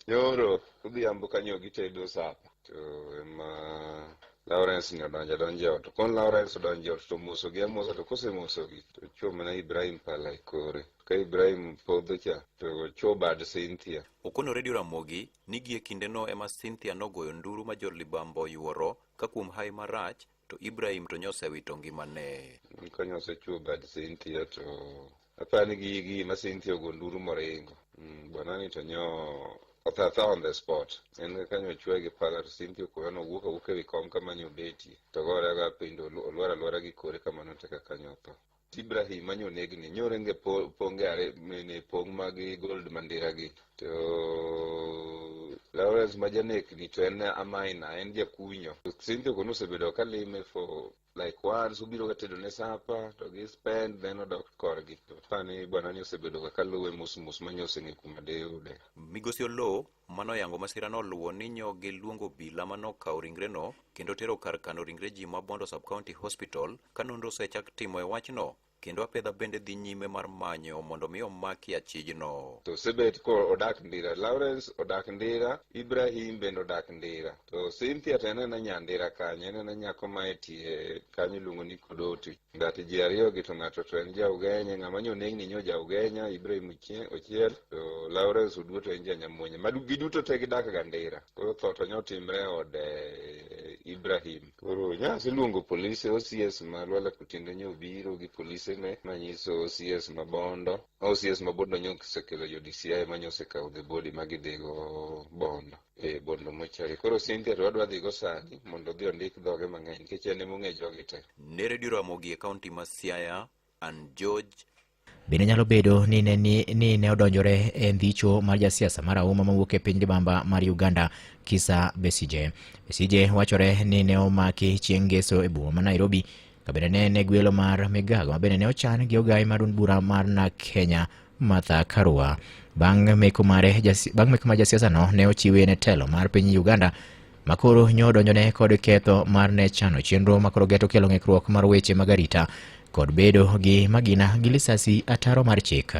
Speaker 22: nyoro odhiambo kanyo gitedo sapa. To ema Lawrence ni odonjo adonja e ot. To kon Lawrence odonjo e ot to omosogi amosa to kosemosogi to ochuo mana Ibrahim pala e kore. Ka Ibrahim podho cha to ochuo bad Cynthia.
Speaker 2: Okono Radio Ramogi ni gie kindeno ema Cynthia nogoyo nduru ma jolibamba oyuoro ka kuom hawi marach to Ibrahim to nyosewito ngimane.
Speaker 22: Kanyo osechuo bad Cynthia to apani gi gi ma Cynthia ogo nduru moringo. Bwanani to nyo otho atha on the spot. En kanyo ochwoye gi pala to Cynthia okoyo nowuok awuoka ewi kom kama nyo obetie. To gore agoya piny to olwar alwara gi kore kamano te kaka nyo otho. Ibrahim manyo onegni nyo ringe ponge are ne pong' mag gold mandira gi. To Lawrence ma janekni to en amaina, en jakunyo. Cynthia kono osebedo ka lime for like once obiro ga tedo ne sapa to gi spend then odok korgi. To apani bwanani osebedo ga kaluwe mos mos manyo oseng'e kuma deyude.
Speaker 2: Migosi Oloo manoyango masirano oluwo ni nyo giluongo obila manokawo ringreno kendo tero kar kano ringre ji ma Bondo Sub-County Hospital ka nonro osechak timo e wachno kendo apedha bende dhi nyime mar manyo mondo mi omaki achijno.
Speaker 22: To osebet ko odak Ndira, Lawrence odak Ndira, Ibrahim bende odak Ndira. To Cynthia to en ena nya Ndira kanyo, en ena nyako ma e tie kanyo iluongo ni Kodoti. Ngati ji ariyo gi to ng'ato to en ja Ugenya, ng'ama nyo onegni nyo ja Ugenya, Ibrahim Ochiel, to Lawrence Oduor to en ja Nyamuonye. Ma giduto te gidak ga Ndira. Koro tho to nyo timre e od Ibrahim. Koro nyo aseluongo polise OCS ma Lwala Kotiendo nyo obiro gi polise ne manyiso OCS ma Bondo. OCS ma Bondo nyo osekelo jo DCI ma nyo osekawo the body ma gidhigo Bondo. Bondo mochari. Koro Cynthia to wadwa dhigo sani mondo odhi ondik dhoge mang'eny nikech en ema ong'e jogi te.
Speaker 2: Ne Radio Ramogi e kaunti ma Siaya, an George
Speaker 20: Bende nyalo bedo ni ne, ni, ni ne odonjore e ndhicho mar jasiasa marahuma mawuok e piny libamba mar Uganda Kizza Besigye. Besigye wachore ni ne omaki chieng' ngeso e boma ma Nairobi ka bende ne en e gwelo mar migago ma bende ne ochan gi ogai mar duond bura mar NARC Kenya Martha Karua. Bang' meko mare bang' meko mar jasiasa no ne ochiwe ne telo mar piny Uganda makoro nyo odonjone kod ketho mar ne chano chenro makoro geto kelo ng'ikruok mar weche mag arita kod bedo gi magina gi lisasi ataro mar chik.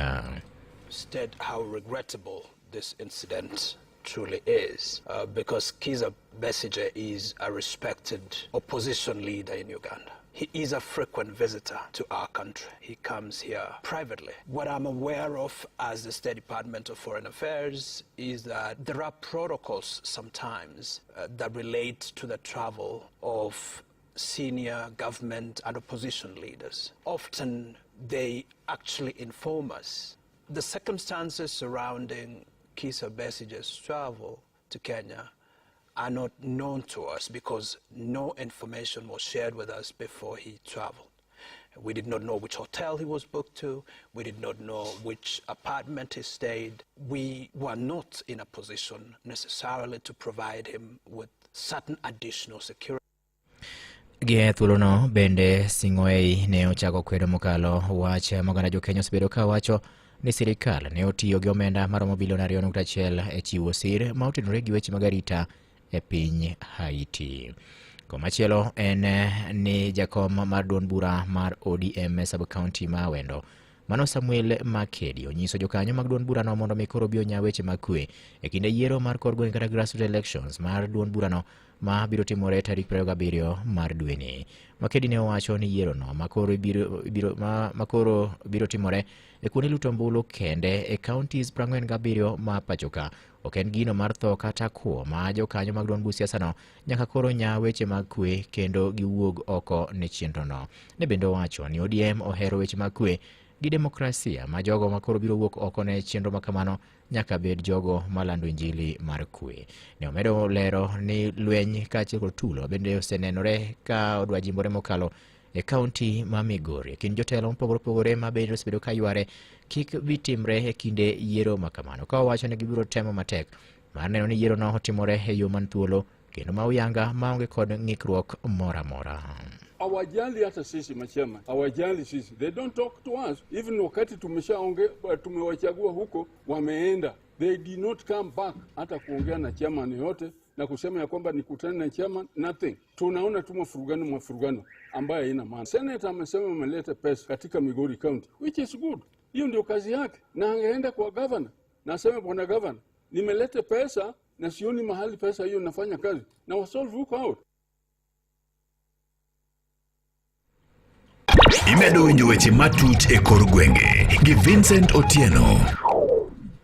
Speaker 23: State how regrettable this incident truly is, because Kizza Besigye is a respected opposition leader in Uganda. He is a frequent visitor to our country. He comes here privately. What I'm aware of as the State Department of Foreign Affairs is that there are protocols sometimes that relate to the travel of senior government and opposition leaders. Often they actually inform us. The circumstances surrounding Kizza Besigye's travel to Kenya are not known to us because no information was shared with us before he traveled. We did not know which hotel he was booked to. We did not know which apartment he stayed. We were not in a position necessarily to provide him with certain additional security.
Speaker 20: Gi e thuolono bende Sing'oei ne ochako kwedo mokalo wach ma oganda jokenya osebedo ka wacho ni sirikal ne otiyo gi omenda maromo bilion 2.1 e chiwo sir ma otenore gi weche mag arita e piny Haiti. Komachielo en ni jakom mar duond bura mar ODM e sub-county ma Awendo Mano Samuel Makedi onyiso jokanyo mag duond burano mondo mi koro obi onya weche mag kwe e kinde yiero mar kor gweng' kata grassroots elections mar duond burano ma biro timore tarik 27 mar dweni. Makedi ne owacho ni yierono makoro biro, biro, ma, makoro biro timore e kuonde luto ombulu kende e counties 47 ma pachoka ok en gino mar tho kata kwo ma jokanyo mag duond buch siasano nyaka koro nya weche mag kwe kendo giwuog oko ne chenrono. Ne bende owacho ni ODM ohero weche mag kwe gi demokrasia ma jogo ma koro biro wuok oko ne chenro ma kamano nyaka bed jogo malando injili mar kwe. Ne omedo lero ni lweny kaachiel kod tulo bende osenenore ka odwa jimbore mokalo e kaunti ma Migori e kind jotelo mopogore opogore ma bende osebedo ka yware kik bi timre e kinde yiero ma kamano ka owacho ni gibiro temo matek mar neno ni yierono otimore e yo man thuolo kendo ma uyanga maonge kod ng'ikruok moro amora.
Speaker 7: Hawajali hata sisi machama, hawajali sisi, they don't talk to us even wakati tumeshaonge tumewachagua huko, wameenda, they did not come back hata kuongea na chairman yote na kusema ya kwamba nikutane na chairman, nothing. Tunaona tu mafurugano mafurugano ambayo haina maana. Senator amesema ameleta pesa katika Migori County, which is good. Hiyo ndio kazi yake, na angeenda kwa governor na aseme bwana governor, nimeleta pesa na sioni mahali pesa hiyo nafanya kazi, na wasolve huko out.
Speaker 14: Imedo winjo weche matut e kor gwenge gi Vincent Otieno.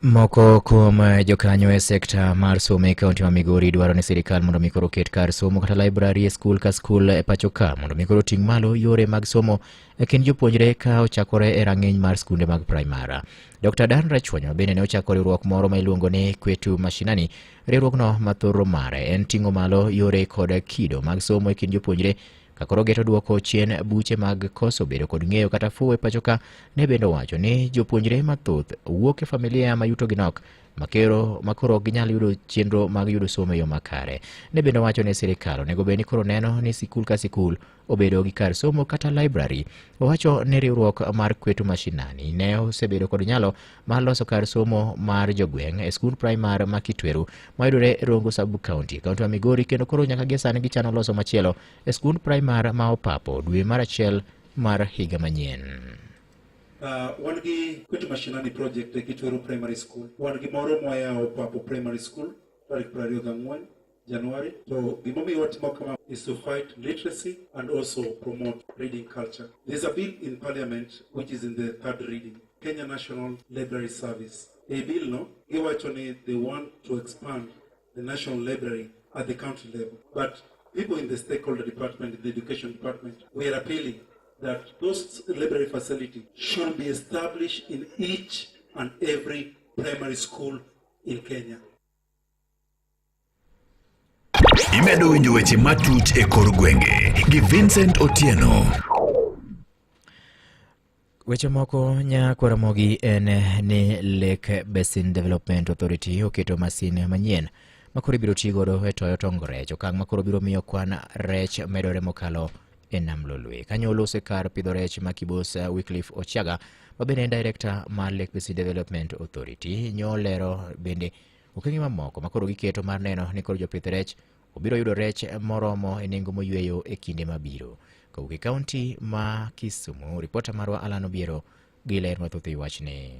Speaker 20: Moko kuom jokanyo e sekta mar somo e kaunti ma Migori dwaro ni sirikal mondo mi koro oket kar somo kata library e skul ka skul e pacho ka mondo mi koro oting' malo yore mag somo e kind jopuonjre ka ochakore e rang'iny mar skunde mag primar. Dr. Dan Rachuonyo bende ne ochako riwruok moro ma iluongo ni Kwetu Mashinani. Riwruogno ma thoro mare en ting'o malo yore kod kido mag somo e kind jopuonjre ka koro geto duoko chien buche mag koso bedo kod ng'eyo kata fuwo e pacho ka. Ne bende owacho ni jopuonjre mathoth wuok e familia ma yutogi nok makero makoro ok ginyal yudo chenro mag yudo somo e yo makare. Ne bende owacho ni sirikal onego bed ni koro neno ni sikul ka sikul obedo gi kar somo kata library. Owacho ni riwruok mar Kwetu Mashinani ne osebedo kod nyalo mar loso kar somo mar jogweng' e skund primar ma Kitweru mayudore Rongo Sub County, kaunti ma Migori, kendo koro nyaka gie sani gichano loso machielo e skund primar ma Opapo dwe mar achiel mar higa manyien.
Speaker 8: Wan gi Kwetu Mashinani project e Kitweru Primary School. Wan gi moro mwayawo Opapo Primary School tarik 24 January. To gimomiyo watimo kama is to fight literacy and also promote reading culture. There's a bill in parliament which is in the third reading, Kenya National Library Service. E bill no, giwacho ni they want to expand the National Library at the county level. But people in the stakeholder department, in the education department, we are appealing that those library facilities should be established in each and every primary school in Kenya.
Speaker 14: Imedo winjo weche matut e kor gwenge gi Vincent Otieno.
Speaker 20: Weche moko nya Kwaramogi en ni Lake Basin Development Authority oketo masin manyien makoro ibiro ti godo e toyo tong rech, okang' makoro biro miyo kwan rech medore mokalo e nam Lolwe. Kanyo olose kar pidho rech ma Kibos Wycliffe Ochiaga ma bende en director mar Lake Basin Development Authority nyolero bende okenge mamoko makoro giketo mar neno ni koro jopith rech obiro yudo rech moromo e nengo moyweyo e kinde mabiro. Kowuok e kaunti ma Kisumu, ripota marwa Alan Obiero gi ler mathoth e wachni.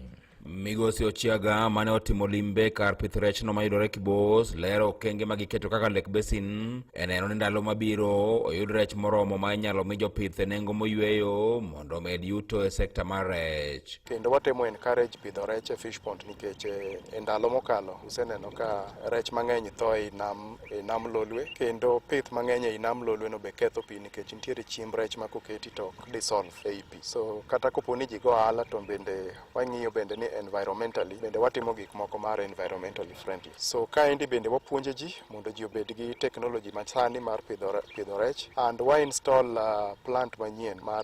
Speaker 5: Migosi Ochiaga mane otimo limbe kar pith rechno mayudore Kibos lero okenge ma giketo kaka Lake Basin e neno ni ndalo mabiro oyud rech moromo ma inyalo mi jopith e nengo moyweyo mondo omed yuto e sekta mar rech.
Speaker 6: Kendo watemo encourage pidho rech e fish pond nikech e ndalo mokalo useneno ka rech mang'eny tho ei nam, e nam Lolwe kendo pith mang'eny ei nam Lolwe no be ketho pi nikech nitiere chiemb rech ma koketi to ok dissolve ei pi. So kata kopo ni ji go ohala to bende wang'iyo bende ni environmentally bende watimo gik moko mar environmentally friendly. So kaendi bende wapuonjo ji mondo ji obed gi technology masani mar pidho, pidho rech and wa install plant manyien mar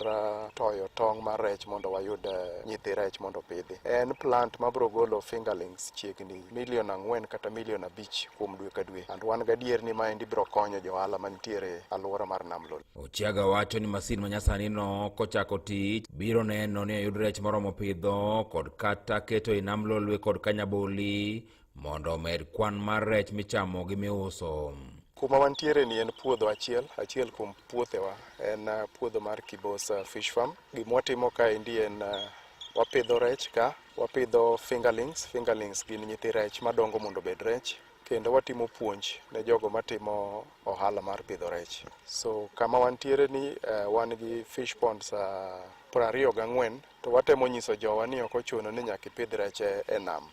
Speaker 6: toyo tong' mar rech mondo wayud nyithi rech mondo opidhi. En plant mabiro golo fingerlings chiegni milion 4 kata milion 5 kuom dwe ka dwe and wan gadier ni maendi biro konyo jo ohala mantiere alwora mar Nam Lolwe.
Speaker 5: Ochiaga wacho ni masin manyasani no kochako tich biro neno ni oyud rech moromo pidho kod kata keto e Nam Lolwe kod Kanyaboli mondo omed kwan mar rech michamo gi miuso.
Speaker 6: Kuma wantiere ni en puodho achiel, achiel kuom puothewa en puodho mar Kibos Fish Farm. Gima watimo kaendi en wapidho rech ka, wapidho fingerlings. Fingerlings gin nyithi rech madongo mondo obed rech, kendo watimo puonj ne jogo matimo ohala mar pidho rech. So kama wantiere ni wan gi fish ponds 24 to watemo nyiso jowa ni ok ochuno ni nyaka ipidh rech e nam.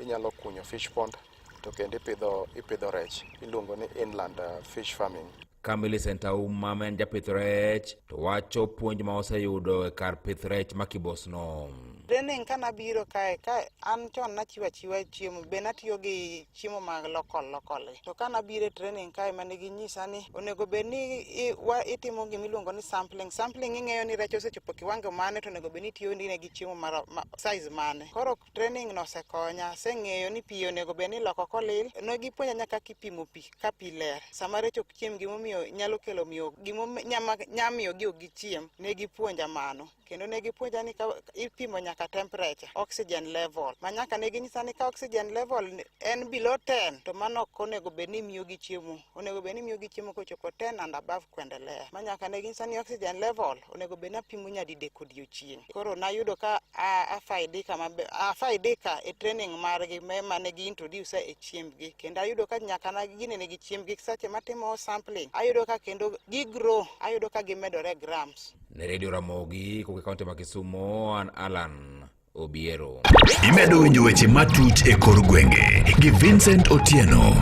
Speaker 6: Inyalo kunyo fish pond to kendo ipidho rech, iluongo ni inland fish farming.
Speaker 5: Ka Millicent Auma ma en japith rech to wacho puonj ma oseyudo e kar pith rech ma Kibos no.
Speaker 9: Training ka nabiro kae, ka an chon nachiwo achiwa chiemo, be natiyo gi chiemo mag local local. To ka nabiro e training kae mane ginyisa ni onego bed ni itimo gima iluongo ni sampling. Sampling ing'eyo ni rech osechopo kiwango mane to onego bed ni itiyo ne gi chiemo mar size mane. Koro training no osekonya, aseng'eyo ni pi onego bed ni iloko kolil. Ne gipuonja nyaka kaka ipimo pi ka pi ler. Sama rech ok chiem gimomiyo nyalo kelo miyo gimomiyo gi ok gichiem, ne gipuonja mano. Kendo ne gipuonja ni ka ipimo nyaka temperature, oxygen level. Ma nyaka ne ginyisa ni ka oxygen level en below 10 to mano ok onego bed ni imiyo gi chiemo. Onego bed ni imiyo gi chiemo kochopo 10 and above kuendelea. Ma nyaka ne ginyisa ni oxygen level onego bed ni apimo nyadidek odiochieng'. Koro nayudo ka afaidika maber, afaidika e training margi mane gi introduce e chiembgi. Kendo ayudo ka nyaka na ginene gi chiembgi seche matimo sampling, ayudo ka kendo gi grow, ayudo ka gimedore grams.
Speaker 5: Ne Radio Ramogi kowuok e kaunti ma Kisumo, an Alan Obiero.
Speaker 14: Imedo winjo weche matuch e kor gwenge gi Vincent Otieno.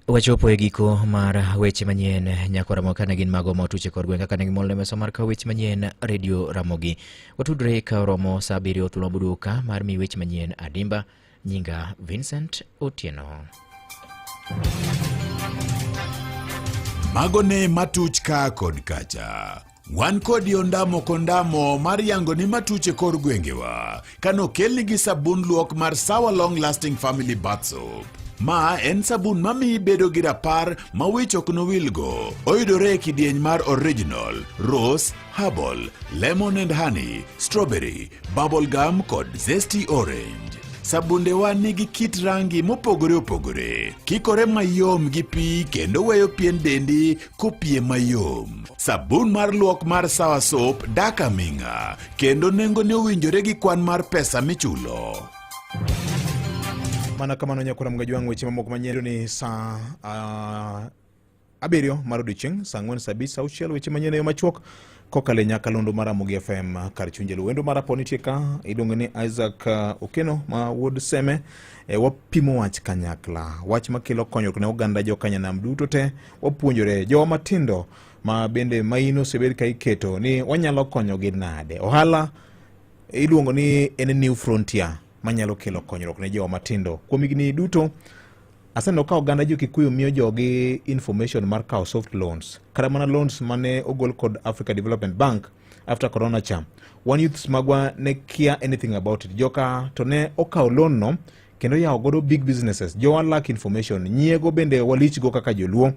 Speaker 20: Wachopo e giko mar weche manyien nyako Ramogi kane gin mago matuch e kor gwenge kaka ne gimol ne mesa mar kawo weche manyien Radio Ramogi. Watudre ka oromo saa 7 thuolo mabuduka mar mi weche manyien adimba. Nyinga Vincent Otieno.
Speaker 14: Mago ne matuch ka kod kacha. Wan kodi ondamo kondamo mar yango ni matuch e kor gwengewa kanokelni gi sabun luok mar Sawa Long Lasting Family Bath Soap. Ma en sabun mamiyi bedo gi rapar ma wich ok nowilgo. Oyudore e kidieny mar original, rose, herbal, lemon and honey, strawberry, bubble gum kod zesty orange. Sabundewa nigi kit rangi mopogore opogore, kikore mayom gi pi kendo weyo pien dendi kopie mayom. Sabun mar luok mar Sawa Soap dak aming'a kendo nengone owinjore gi kwan mar pesa michulo.
Speaker 1: Mana kamano nyakwara Mgajwang' weche mamoko manyien ni saa 7 mar odiochieng', saa 4, saa 5, saa 6 weche manyien e yo machuok kokalo e nyakalondo mar Ramogi FM kar chuny Jaluo. Wendo mar apo nitie ka iluongo ni Isaac Okeno ma wuod Seme. Wapimo wach kanyakla, wach makelo konyruok ne oganda jokanyanam duto te. Wapuonjore jowa matindo ma bende maino osebed ka iketo ni wanyalo konyogi nade. Ohala iluongo ni en new frontier manyalo kelo konyruok ne jowa matindo. Kuom higni duto aseneno ka oganda jo Kikuyu miyo jogi information mar kawo soft loans, kata mana loans mane ogol kod Africa Development Bank after corona cha. Wan youths magwa ne kia anything about it. Joka to ne okawo loan no kendo yawo godo big businesses. Jowa lack information. Nyiego bende walich go kaka joluo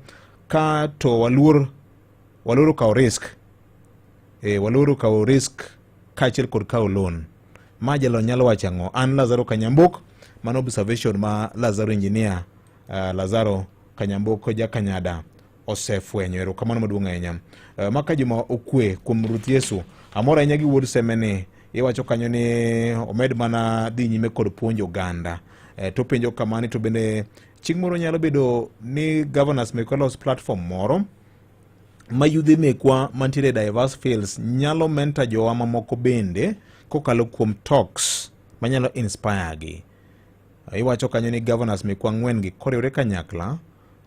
Speaker 1: ka to waluoro kawo risk. Waluoro kawo risk kaachiel kod kawo loan. Ma jalony nyalo wacho ang'o? An Lazaro Kanyambok, mano observation ma Lazaro engineer, Lazaro Kanyambok Jakanyada osefwenyo. Erokamano maduong' ahinya. Maka juma okwe kuom Ruoth Yesu. Amor ahinya gi wuod Semeni Iwacho kanyo ni omed mana dhi nyime kod puonjo oganda. Eh, to penjo kamani to bende chieng' moro nyalo bedo ni governors mekwa los platform moro ma yudhe mekwa mantiere e diverse fields nyalo mentor jowa mamoko bende kokalo kuom talks manyalo inspire gi. Iwacho kanyo ni governors mekwa ang'wen gi koriwre kanyakla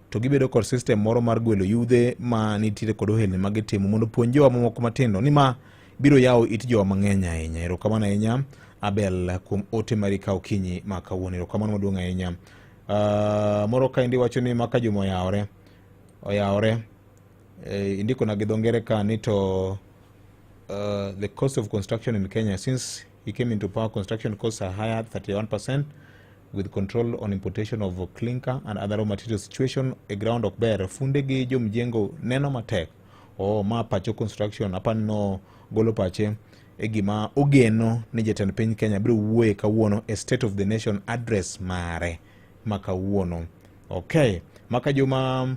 Speaker 1: to gibedo kod system moro mar gwelo yudhe ma nitiere kod ohelni ma gitimo mondo opuonj jowa mamoko matindo ni ma biro yawo it jowa mang'eny ahinya. Erokamano ahinya Abel kuom ote mari ka okinyi ma kawuono. Erokamano maduong' ahinya. Moro kaendi wacho ni maka juma oyawore oyawore indikona gi dho ngere ka ni to the cost of construction in Kenya since he came into power construction costs are higher 31% with control on importation of clinker and other raw material situation e ground ok ber funde gi jomjengo neno matek oh, ma pacho construction apani no golo pache e gima ogeno ni jatend piny Kenya biro wuoye kawuono e state of the nation address mare ma kawuono. Okay, maka juma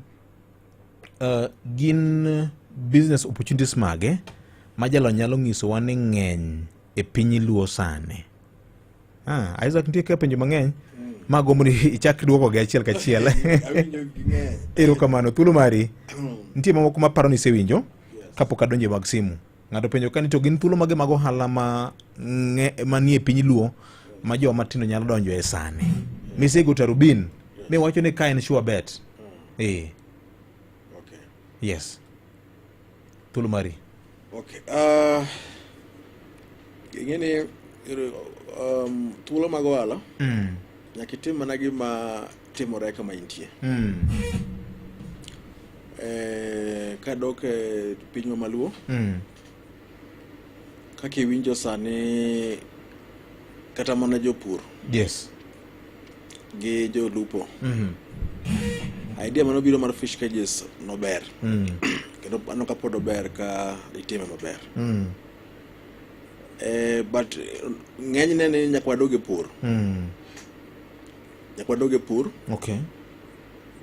Speaker 1: gin business opportunities mage ma jalony nyalo nyisowa ni ng'eny e piny luo sani? Isaac nitie ka penjo mang'eny ma gombo ni ichak duoko gi achiel kachiel. Erokamano, thuolo mari. Nitie mamoko maparo ni isewinjo kapok adonjo e mag simu. Ng'ato penjo ka ni to gin thuolo mage mag ohala ma manie piny luo ma joma matindo nyalo donjo e sani. Misego Tarubin miwacho ni ka en sure bet.
Speaker 16: Okay.
Speaker 1: Yes. Thuolo mari.
Speaker 16: Okay. Ing'eni thuolo mag ohala nyaka itim mana gima timore kama intie. Kadok e pinywa maluo kaka iwinjo sani kata mana jopur gi jolupo idea manobiro mar fish cages nober kendo aneno ka pod ober ka itime maber but ng'enyne ni nyaka wadog e pur nyaka wadog e pur.
Speaker 1: Okay.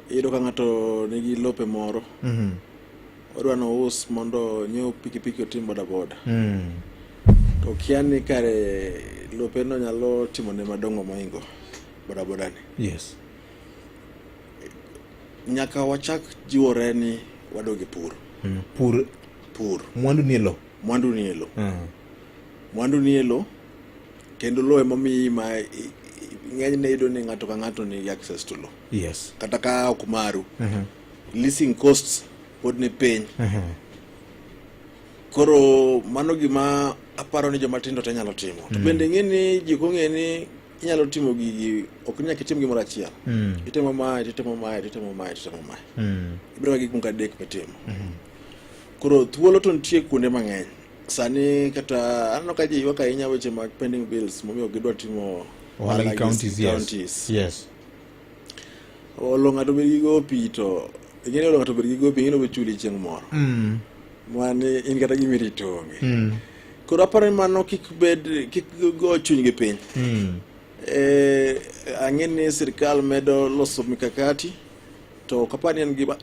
Speaker 16: Iyudo ka ng'ato nigi lope moro odwa nous mondo onyiew pikipiki otim boda boda to okia ni kare lopeno nyalo timone madongo mohingo boda boda ni.
Speaker 1: Yes.
Speaker 16: Nyaka wachak jiwore ni wadog e pur.
Speaker 1: Pur.
Speaker 16: Pur.
Speaker 1: Mwandu nie lo.
Speaker 16: Mwandu nie lo. Mwandu nie lo kendo lo emomiyi ma ng'enyne iyudo ni ng'ato ka ng'ato nigi access to lo.
Speaker 1: Yes.
Speaker 16: Kata ka ok maru. Leasing costs pod ni piny. Koro mano gima aparo ni joma tindo te nyalo timo. To bende ing'e ni ji ok ong'e ni inyalo timo gigi ok ni nyaka itim gimoro achiel. Itimo mae, titimo mae, titimo mae, titimo mae. Ibiro ga gik moko adek mitimo. Koro thuolo to nitie kuonde mang'eny. Sani kata aneno ka ji ywak ahinya weche mag pending bills momiyo gidwa timo
Speaker 1: ohala gi counties. Yes.
Speaker 16: Counties.
Speaker 1: Yes.
Speaker 16: Olo ng'ato bed gi gopi to ing'e ni olo ng'ato bed gi gopi ing'e ni obiro chuli chieng' moro. Mani in kata gima irito onge. Koro aparo ni mano kik bed kik go chunygi piny. Ang'e ni sirikal medo loso mikakati to ok apar ni en gima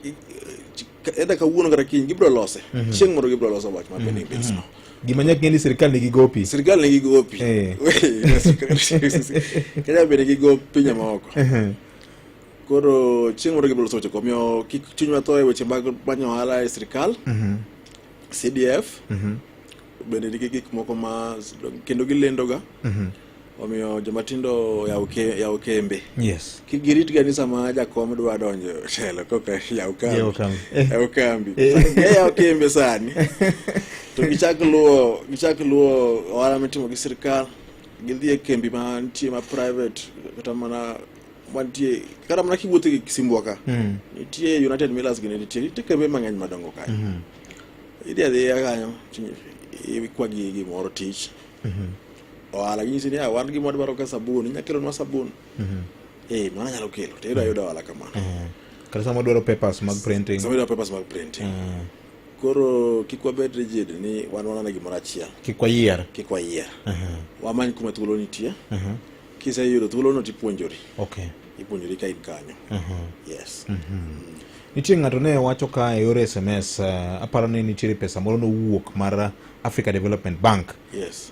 Speaker 16: either kawuono kata kiny gibiro lose. Chieng' moro gibiro loso wach mar pending bills no.
Speaker 1: Gima nyaka ng'e ni sirikal nigi gopi.
Speaker 16: Sirikal nigi gopi. Kenya be nigi gop pinje maoko. Koro chieng' moro gibiro loso weche go. Omiyo kik chunywa tho e weche mag manyo ohala e sirikal. CDF bende nigi gik moko ma kendo gilendo ga. Omiyo joma tindo yaw kembe.
Speaker 1: Yes.
Speaker 16: Kik girit ga ni sama jakom dwa donjo telo koka yaw kambi.
Speaker 1: Yaw kambi.
Speaker 16: Yaw kambi. Yaw kembe sani. To gichak luwo ohala mitimo gi sirikal. Gidhi e kembi mantie ma private kata mana mantie kata mana kiwuotho gi Kisimbwa ka. Nitie United Millers gini nitie kembe mang'eny madongo kanyo. Idhi adhiya kanyo ikwa gi gimoro tich. Ohala ginyisi ni wan gima wadwaro ka sabun, inya kelonwa sabun. Mano nyalo kelo, to iyudo ohala kamano.
Speaker 1: Kata sama dwaro papers mag printing.
Speaker 16: Sama idwaro papers mag printing. Koro kik wabed rigid ni wan wanane gimoro achiel.
Speaker 1: Kik wayier.
Speaker 16: Kik wayier. Wamany kuma thuolo nitie. Kiseyudo thuolono tipuonjori.
Speaker 1: Okay.
Speaker 16: Ipuonjori ka in kanyo. Yes.
Speaker 1: Nitie ng'ato ne wacho ka e yor SMS aparo ni nitiere pesa moro nowuok mar Africa Development Bank.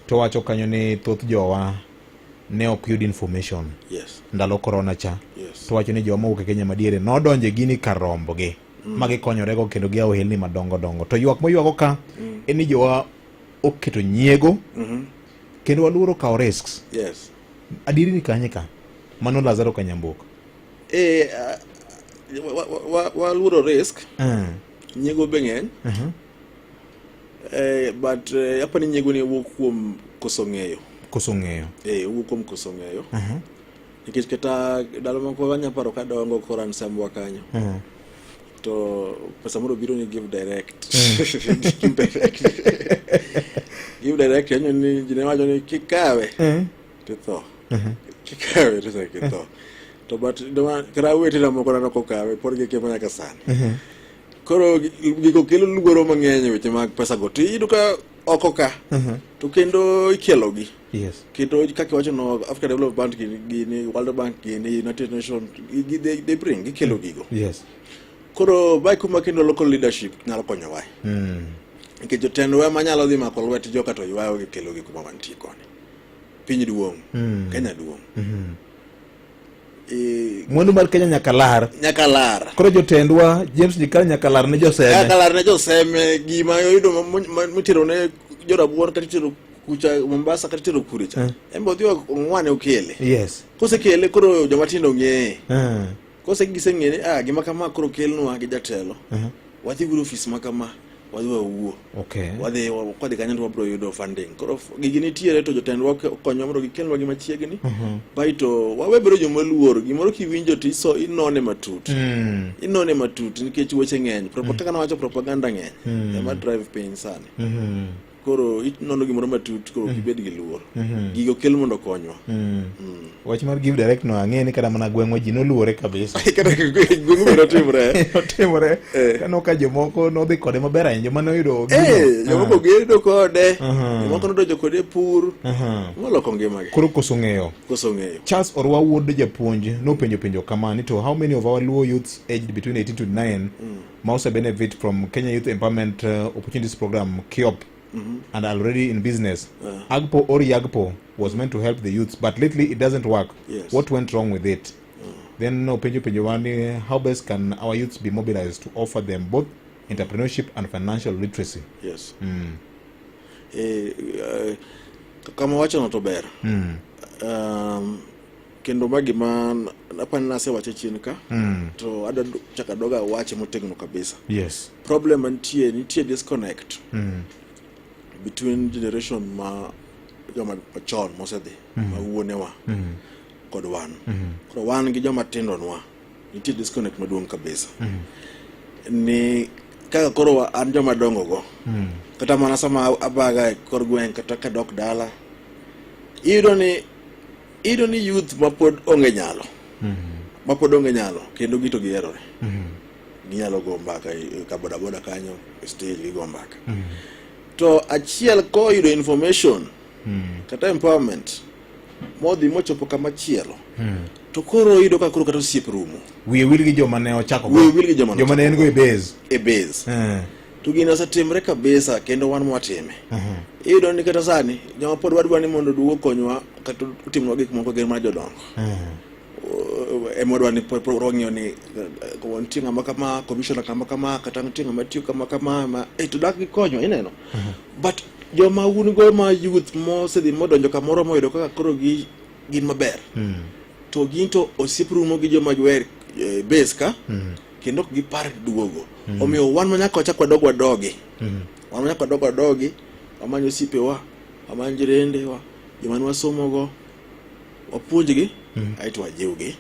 Speaker 1: To wacho kanyo ni thoth jowa ne ok yud information. Ndalo corona cha. To wacho ni jowa mowuok e Kenya madiere nodonjo e gini kar rombogi. Ma gikonyorego kendo giyawo ohelni madongo dongo. To ywak moywago ka en ni jowa oketo nyiego kendo waluoro kawo risks. Adieri ni kanye ka? Mano Lazaro Kanyambuok.
Speaker 16: Waluoro risk. Nyiego be ng'eny. But apani nyiego ni wuok kuom koso ng'eyo.
Speaker 1: Koso ng'eyo.
Speaker 16: Wuok kuom koso ng'eyo. Nikech kata ndalo moko wanya paro kadongo koro an sambwa kanyo. To pesa moro biro ni give direct. Give direct. Give direct yanyo ni ji ne wacho ni kikawe titho. Kikawe to kitho. To but kata owetena moko neno kokawe pod gikia nyaka sani. Koro gigo kelo luoro mang'eny e weche mag pesa go. To iyudo ka oko ka to kendo ikielogi. Kendo kaka iwacho no Africa Development Bank gini, World Bank gini, United Nations they bring gikelo gigo. Koro bai kuma kendo local leadership nyalo konyowa. Nikech jotendwa manyalo dhi mako lwet joka to ywayo gi kelo gi kuma wantie koni. Piny duong'. Kenya duong'.
Speaker 1: Mwandu mar Kenya nyaka lar.
Speaker 16: Nyaka lar.
Speaker 1: Koro jotendwa James Nyikal nyaka lar ne joseme.
Speaker 16: Nyaka lar ne joseme gima oyudo mitero ne jorabuon kata itero kucha Mombasa kata itero kure cha. En be odhi ong'wane okele. Kosekele koro joma tindo ng'eye. Kose giseng'e ni gima kama koro kelnwa gi jatelo. Wadhi uru ofis ma kama wadhi wawuo. Wadhi kwadhi kanyo to wabiro yudo funding. Koro gigi nitiere to jotendwa okonywa mondo gikelnwa gi machiegni. Baito wawe bedo joma luor. Gimoro kiwinjo to iso inone matut. Inone matut nikech weche ng'eny. Kaka nawacho propaganda ng'eny. Ema drive piny sani. Koro inono gimoro matut koro kibed gi luor. Gigo kel mondo okonywa.
Speaker 1: Wach mar give direct no ang'e ni kata mana gweng'wa ji noluore kabisa.
Speaker 16: Kata gweng'u be notimre.
Speaker 1: Notimore. Kano ka jomoko nodhi kode maber ahinya, joma noyudo gino.
Speaker 16: Jomoko gedo kode. Jomoko nodonjo kode e pur. Moloko ngimagi.
Speaker 1: Koro koso ng'eyo.
Speaker 16: Koso ng'eyo.
Speaker 1: Charles Orwa wuod japuonj nopenjo penjo kama ni to how many of our Luo youths aged between 18 to 29 ma ose benefit from Kenya Youth Empowerment Opportunities Program KYEOP and are already in business. AGPO or YAGPO was meant to help the youths, but lately it doesn't work. What went wrong with it? Then no penjo penjo wani, how best can our youths be mobilized to offer them both entrepreneurship and financial literacy?
Speaker 16: Kama wacho no to ber. Kendo ma gima apani nasewache chien ka. To adwa chako adoga wache motegno kabisa. Problem mantie, nitie disconnect between generation ma joma chon mosedhi, ma wuonewa kod wan. Koro wan gi joma tindonwa nitie disconnect maduong' kabisa. Ni kaka koro an joma dongo go. Kata mana sama abaga e kor gweng' kata kadok dala, iyudo ni youth mapod onge nyalo. Mapod onge nyalo kendo gito giherore. Ginyalo go mbaka ka boda boda kanyo e stage gigo mbaka. To achiel koyudo information kata empowerment modhi mochopo kama chielo. To koro iyudo ka koro kata osiep rumo.
Speaker 1: Wiye wil gi joma ne ochako go.
Speaker 16: Wiye wil gi joma ne
Speaker 1: Joma ne en go e base.
Speaker 16: E base. To gini osetimre kabisa kendo wan mwatime. Iyudo ni kata sani joma pod wadwa ni mondo oduog okonywa kata otimnwa gik moko gin mana jodongo. Ema wadwa ni pod wang'iyo ni nitie ng'ama kama, commissioner kama kama, kata nitie ng'ama tiyo kama kama, ma to dak gikonywa ineno. But joma un go ma youth mosedhi modonjo kamoro moyudo kaka koro gin maber. To gin to osiep rumo gi joma wer base ka. Kendo ok gipar duogo. Omiyo wan ma nyaka wachak wadog wadogi. Wan ma nyaka wadog wadogi, wamany osiepewa, wamany jirendewa, joma ne wasomogo, wapuonjgi, aeto wajiwgi.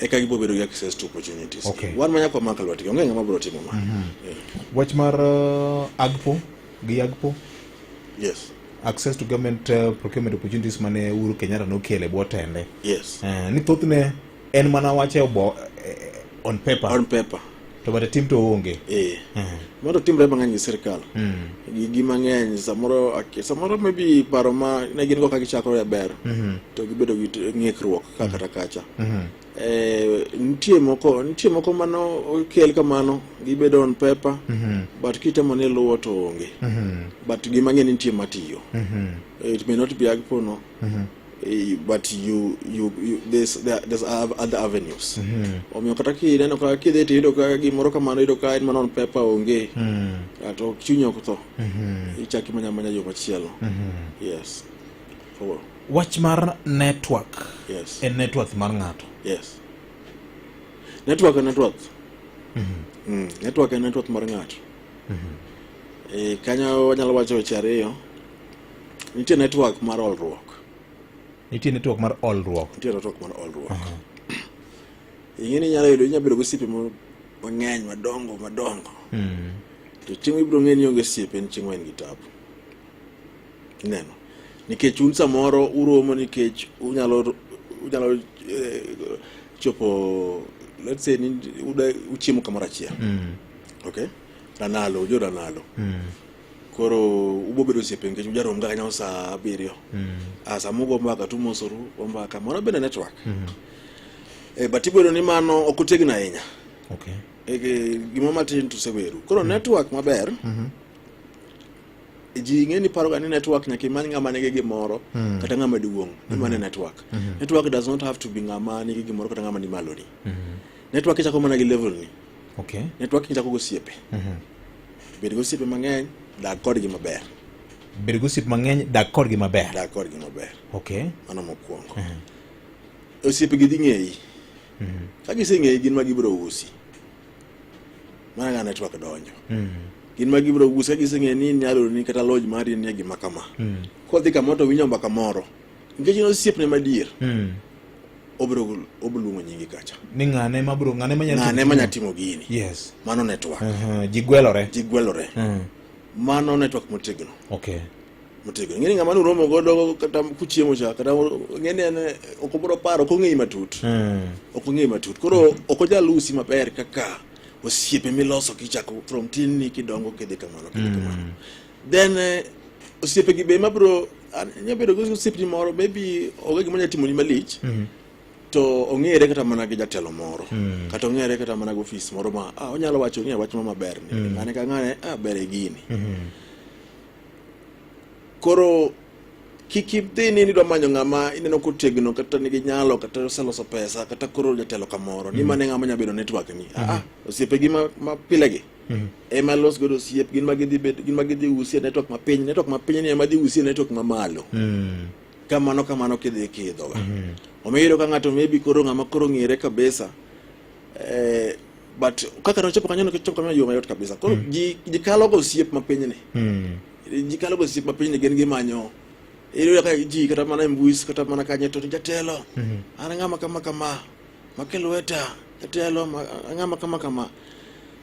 Speaker 16: Eka gibiro bedo gi access to opportunities. Wan ma nyaka wamak lwetgi, onge ng'ama biro timo ma.
Speaker 1: Wach mar AGPO gi YAGPO? Access to government procurement opportunities mane Uhuru Kenyatta nokelo e bwo tende. Ni thothne en mana wach e obo on paper.
Speaker 16: On paper.
Speaker 1: To but tim to onge.
Speaker 16: Eh. Mondo timre mang'eny gi sirkal. Gi mang'eny samoro samoro maybe paro ma ne gin go ka gichakore ber. To gibedo gi ng'ikruok ka kata kacha. Nitie moko nitie moko mano okel kamano gibedo on paper but kitemo ni luwo to onge. But gima ng'e ni nitie matiyo. It may not be Agpono. But you there's other avenues. Omiyo kata kineno ka kidhi to iyudo ka gimoro kamano iyudo ka en mana on paper onge. To chunyi ok tho. Ichako imanya manya yo machielo. Yes. For,
Speaker 1: Wach mar network.
Speaker 16: Yes.
Speaker 1: En network mar ng'ato.
Speaker 16: Yes. Network en network. Network en network mar ng'ato. Kanyo wanyalo wacho weche ariyo. Nitie network mar olruok.
Speaker 1: Nitie network mar olruok.
Speaker 16: Nitie network mar olruok. Ing'e ni inyalo yudo inyalo bedo gi osiepe mang'eny madongo madongo. To chieng' ibiro ng'e ni onge osiepe en chieng' ma in gi tabu. Ineno? Nikech un samoro uromo nikech unyalo unyalo chopo let's say ni uchiemo kamoro achiel. Okay? Ranalo, ujo Ranalo. Koro ubo bedo osiepe nikech ujarom ga kanyo saa 7. Ah, sama ugo mbaka tumosoru, go mbaka. Mano bende network. But ibedo ni mano ok otegno ahinya. Gima matin to osebedo. Koro network maber, ji ng'e ni paroga ni network nyaka imany ng'ama nigi gimoro kata ng'ama duong' ni mano e network. Network does not have to be ng'ama nigi gimoro kata ng'ama ni malo ni. Network ichako mana gi level ni. Network ichako gi osiepe. Bed gi osiepe mang'eny, dag kodgi maber.
Speaker 1: Bed gi osiepe mang'eny, dag kodgi maber.
Speaker 16: Dag kodgi maber. Mano mokwongo. Osiepe gi dhi ng'eyi. Ka giseng'eyi gin ma gibiro usi. Mana ka network donjo. Gin ma gibiro usi ka giseng'eyo ni inyalo ni kata lodge mari ni gima kama. Kodhi kamoro to winjo mbaka moro. Nikech in osiepne madier. Obiro luongo nyingi kacha.
Speaker 1: Ni ng'ane ma biro ng'ane ma nyalo
Speaker 16: Ng'ane ma nyalo timo gini.
Speaker 1: Yes.
Speaker 16: Mano network.
Speaker 1: Ji gwelore.
Speaker 16: Ji gwelore. Mano network motegno. Motegno. Ing'e ni ng'ama nuromo godo kata kuchiemo cha kata ing'e ni en ok obiro paro ok ong'eyi matut. Ok ong'eyi matut. Koro ok onyal usi maber kaka osiepe miloso kichako from tin ni kidongo kidhi kamano kidhi kamano. Then osiepe gi be mabiro inyalo bedo gi osiepni moro maybe onge gima onyalo timoni malich. To ong'ere kata mana gi jatelo moro. Kata ong'ere kata mana gi ofis moro ma onyalo wacho ni wach ma maber ni. Ng'ane ka ng'ane ber e gini. Koro kik idhi ni idwa manyo ng'ama ineno kotegno kata nigi nyalo kata oseloso pesa kata koro jatelo kamoro. Ni mane ng'ama nyalo bedo network ni. Osiepe gi ma pile gi. Ema los godo osiep gin ma gidhi bet gin ma gidhi usi e network mapiny. Network mapiny ni ema dhi usi e network mamalo. Kamano kamano kidhi kidho ga. Omiyo iyudo ka ng'ato maybe koro ng'ama koro ng'ere kabisa. But kaka nochopo kanyo nochopo kanyo yo mayot kabisa. Koro ji kalo go osiep mapiny ni. Ji kalo go osiep mapiny ni gin gimanyo. Iyudo ka ji kata mana e mbui kata mana kanye to jatelo. An ng'ama kama kama. Make lweta jatelo ng'ama kama kama.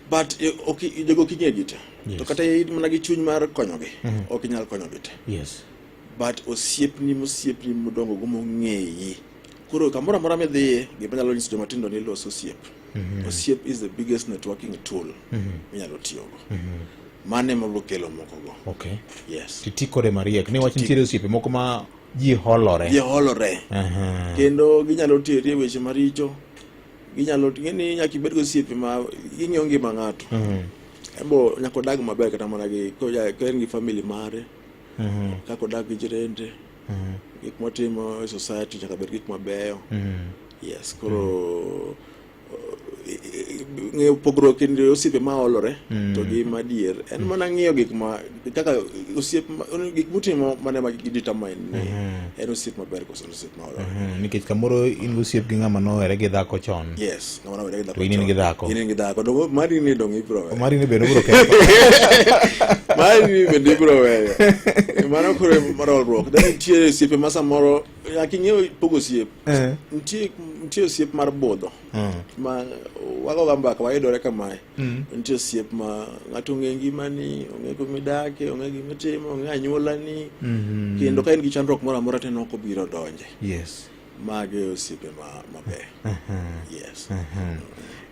Speaker 16: But jogo ok ing'e gi te. To kata in mana gi chuny mar konyogi, ok inyal konyogi te. But osiepni mosiepni modongo go mong'eyi. Koro kamoro amora midhiye, gima nyalo nyiso joma tindo ni los osiep. Osiep is the biggest networking tool minyalo tiyogo. Mano ema biro kelo moko go. Yes.
Speaker 1: Titi kode mariek. Ni wach nitiere osiepe moko ma ji holore.
Speaker 16: Ji holore. Kendo ginyalo teri e weche maricho. Ginyalo ng'eni nyaka ibed gi osiepe ma ging'iyo ngima ng'ato. Embo nyaka odag maber kata mana gi ka en gi family mare. Kaka odak gi jirende. Gik motimo e society nyaka bed gik mabeyo. Yes, koro ng'eyo pogruok kind osiepe ma olore to gi madier en mana ng'iyo gik ma kaka osiep gik mutimo mana ma gi determine ni en osiep maber koso en osiep ma olore.
Speaker 1: Nikech kamoro in gi osiep gi ng'ama nohere gi dhako chon.
Speaker 16: Yes, ng'ama nohere gi dhako.
Speaker 1: To in in gi dhako.
Speaker 16: In in gi dhako. Dongo mari ni dong ibro weyo.
Speaker 1: Mari ni bende obro ketho.
Speaker 16: Mari ni bende ibro weyo. Mano koro mar olruok. Then nitie osiepe ma samoro nyaka ing'e pogo osiep. Nitie osiep mar budho. Ma wagoga mbaka wayudore kamae. Nitie osiep ma ng'ato ong'e ngimani, ong'e kuma idake, ong'e gima itimo, ong'e anyuolani. Kendo ka in gi chandruok moro amora to en ok obiro donje.
Speaker 1: Yes.
Speaker 16: Mage e osiepe ma mabeyo. Yes.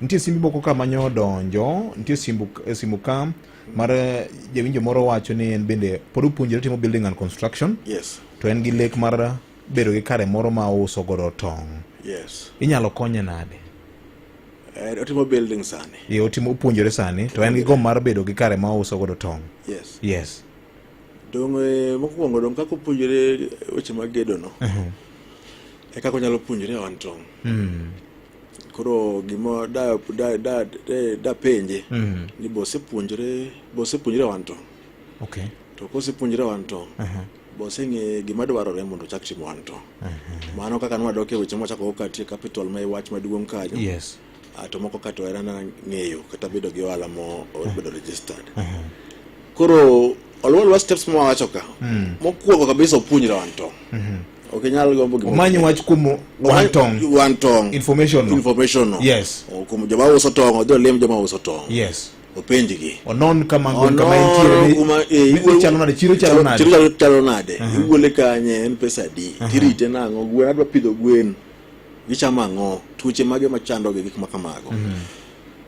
Speaker 1: Nitie simbe moko ka manyo donjo, nitie simbu, simu ka mar jawinjo moro wacho ni en bende pod opuonjore timo building and construction.
Speaker 16: Yes.
Speaker 1: To en gi lek mar bedo gi kare moro ma ouso godo tong'.
Speaker 16: Yes.
Speaker 1: Inyalo konye nade?
Speaker 16: Otimo building sani.
Speaker 1: Ye otimo opuonjore sani to en gi gombo mar bedo gi kare ma ouso godo tong'.
Speaker 16: Yes.
Speaker 1: Yes.
Speaker 16: Dong' mokwongo dong' kaka opuonjore weche mag gedo no. E kaka onyalo puonjore ohand tong'. Koro gima da da da da penje ni bosepuonjore ohand tong'.
Speaker 1: Okay.
Speaker 16: To kosepuonjore ohand tong', boseng'e gima dwarore mondo ochak timo ohand tong'. Mano kaka nwadok e weche mwachako go katie capital ma e wach maduong' kanyo.
Speaker 1: Yes.
Speaker 16: To moko ka to en mana ng'eyo kata bedo gi ohala mo bedo registered. Koro oluw aluwa steps mwawacho ka. Mokwongo kabisa opuonjre ohand tong'. Ok inyal gombo gimoro.
Speaker 1: Omany wach kuom wan tong'.
Speaker 16: Wan tong'.
Speaker 1: Information no.
Speaker 16: Information no.
Speaker 1: Yes.
Speaker 16: Kuom joma uso tong', odhi olim joma uso tong'.
Speaker 1: Yes.
Speaker 16: Openjgi.
Speaker 1: Onon kama gweng' kama entiere ni chalo nade, chiro chalo nade.
Speaker 16: Chiro chalo nade. Igole kanye, en pesa adi? Tirite nang'o? Gwen adwa pidho gwen. Gichamo ang'o? Tuoche mage machandogi, gik ma kamago.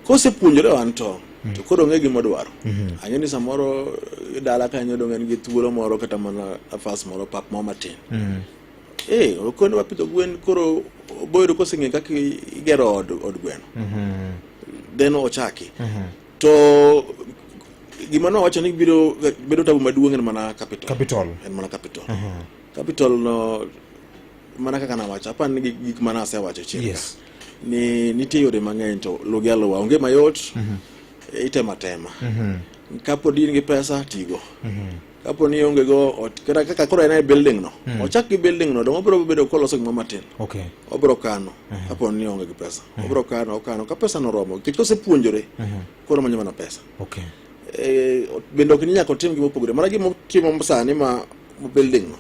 Speaker 16: Kosepuonjore ohand tong', to koro ong'e gima odwaro. Ang'e ni samoro dala kanyo dong' en gi thuolo moro kata mana nafas moro pap moro matin. Okone wapidho gwen koro oboyudo koseng'e kaka igero od gweno. Then ochaki. To gima nowacho ni biro bedo tabu maduong' en mana capital.
Speaker 1: Capital.
Speaker 16: En mana capital. Capital no mana kaka nawacho, apani ni gik mana asewacho chien.
Speaker 1: Yes.
Speaker 16: Ni nitie yore mang'eny to lugi aluwa onge mayot. Itemo atema. Kapo ni in gi pesa tigo. Kapo ni ionge go kata kaka koro en e building no. Ochak gi building no dong obiro bedo koloso gimoro matin.
Speaker 1: Okay.
Speaker 16: Obiro kano. Kapo ni onge gi pesa. Obiro kano, okano. Ka pesa no oromo, nikech kosepuonjore, koro omanyo mana pesa.
Speaker 1: Okay.
Speaker 16: Bende ok ni nyaka otim gima opogore. Mana gima otimo sani ma building no.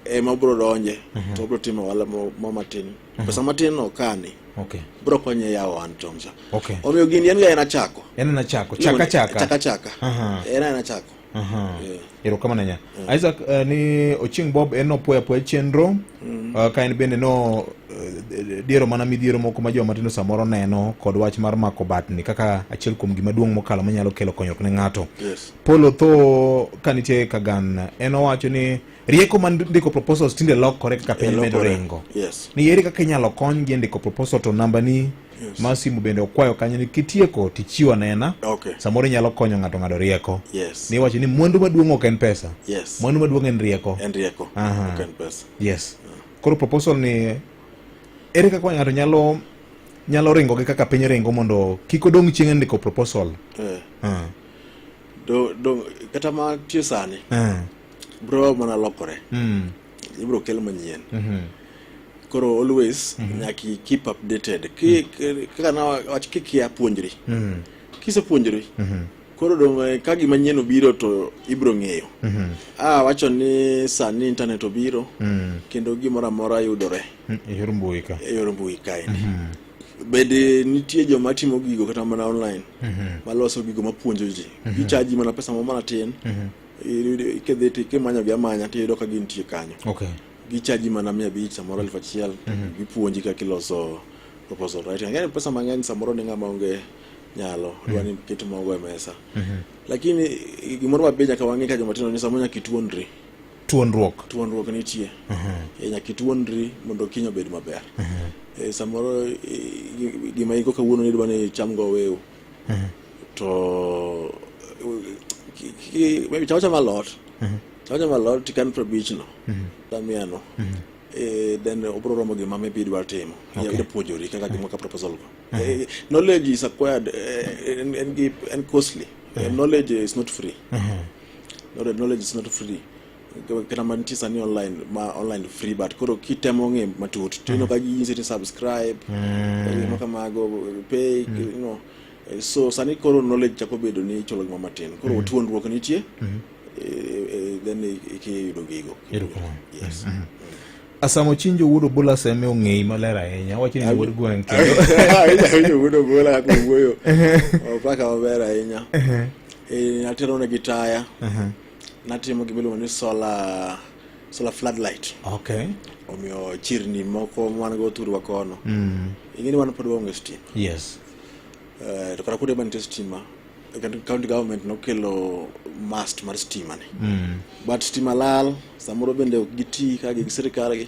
Speaker 16: Ema obiro donje, to obiro timo ohala mo matin. Pesa matin no okani.
Speaker 1: Okay.
Speaker 16: Biro konye yawo ohand tong' cha.
Speaker 1: Okay.
Speaker 16: Omiyo gini en ga en achako.
Speaker 1: En en achako. Chaka chaka.
Speaker 16: Chaka chaka. En en achako.
Speaker 1: Erokamano ahinya. Isaac, ni Ochieng' Bob en nopuoyo apuoya chenro ka en bende no diero mana midhiero moko ma joma tindo samoro neno kod wach mar mako batni kaka achiel kuom gima duong' mokalo manyalo kelo konyruok ne ng'ato.
Speaker 16: Yes.
Speaker 1: Paul Otho ka nitie Kagan en owacho ni rieko mar ndiko proposals tinde lokore kaka piny medo ringo.
Speaker 16: Yes.
Speaker 1: Ni ere kaka inyalo konygi e ndiko proposal to namba ni
Speaker 16: Yes.
Speaker 1: mar simu bende okwayo kanyo ni kitieko tichiw anena.
Speaker 16: Okay.
Speaker 1: Samoro inyalo konyo ng'ato ng'ado rieko.
Speaker 16: Yes.
Speaker 1: Ni iwacho ni mwandu maduong' ok en pesa.
Speaker 16: Yes.
Speaker 1: Mwandu maduong' en rieko.
Speaker 16: En rieko. Ok en pesa.
Speaker 1: Yes. Koro proposal ni ere kaka ng'ato nyalo ringo gi kaka piny ringo mondo kik odong' chieng' e ndiko proposal.
Speaker 16: Do kata ma tiyo sani. Bro mana lokore. Ibro kel manyien. Koro always nyaka i keep updated. Kaka na wach kikia puonjri. Kisepuonjri. Koro dong' ka gima nyien obiro to ibro ng'eyo. Wacho ni sani internet obiro kendo gimoro amora yudore.
Speaker 1: E yor mbui ka.
Speaker 16: E yor mbui kaendi. Bende nitie joma timo gigo kata mana online. Maloso gigo mapuonjo ji. Gichaji mana pesa moro matin. Kidhi to kimanyo gi amanya tiyudo ka gintie kanyo.
Speaker 1: Okay.
Speaker 16: Gichaji mana 500 samoro 1000 gipuonji kaka iloso proposal writing. Ang'eyo ni pesa mang'eny samoro ni ng'ama onge nyalo dwa ni ket mogo e mesa. Lakini gimoro maber nyaka wang'e ka joma tindo ni samoro nyaka ituonri.
Speaker 1: Tuonruok.
Speaker 16: Tuonruok nitie. Nyaka ituonri mondo kiny obed maber. Samoro gima iko kawuono ni idwa ni icham go wew. To maybe cham achama alot. Cham achama alot tikan 50 no. Mia no. Then obro romo gima maybe idwa timo.
Speaker 1: Okay.
Speaker 16: Idwa puonjori kaka gima ka proposal go. Knowledge is acquired and costly. Knowledge is not free. Knowledge is not free. Kata mantie sani online ma online free but koro kitemo ng'e matut to ineno ka ginyisi ni subscribe gima kamago pay you know. So sani koro knowledge chako bedo ni ichulo gima matin. Koro tuonruok nitie. Then ikiyudo gigo. Yes.
Speaker 1: Asamo Chinjo wuod Obola Seme ong'eyi maler ahinya. Wacho ni wuod gweng' kendo.
Speaker 16: Awinjo wuod Obola kaka owuoyo. Opaka maber ahinya. Natero negi taya. Natimo gima iluongo ni solar solar floodlight.
Speaker 1: Okay.
Speaker 16: Omiyo chirni moko wan go thurwa kono. Ing'e ni wan pod waonge stima.
Speaker 1: Yes.
Speaker 16: To kata kuonde manitie stima, county government nokelo mast mar stima ni. But stima lal, samoro bende ok giti ka gi sirikal gi.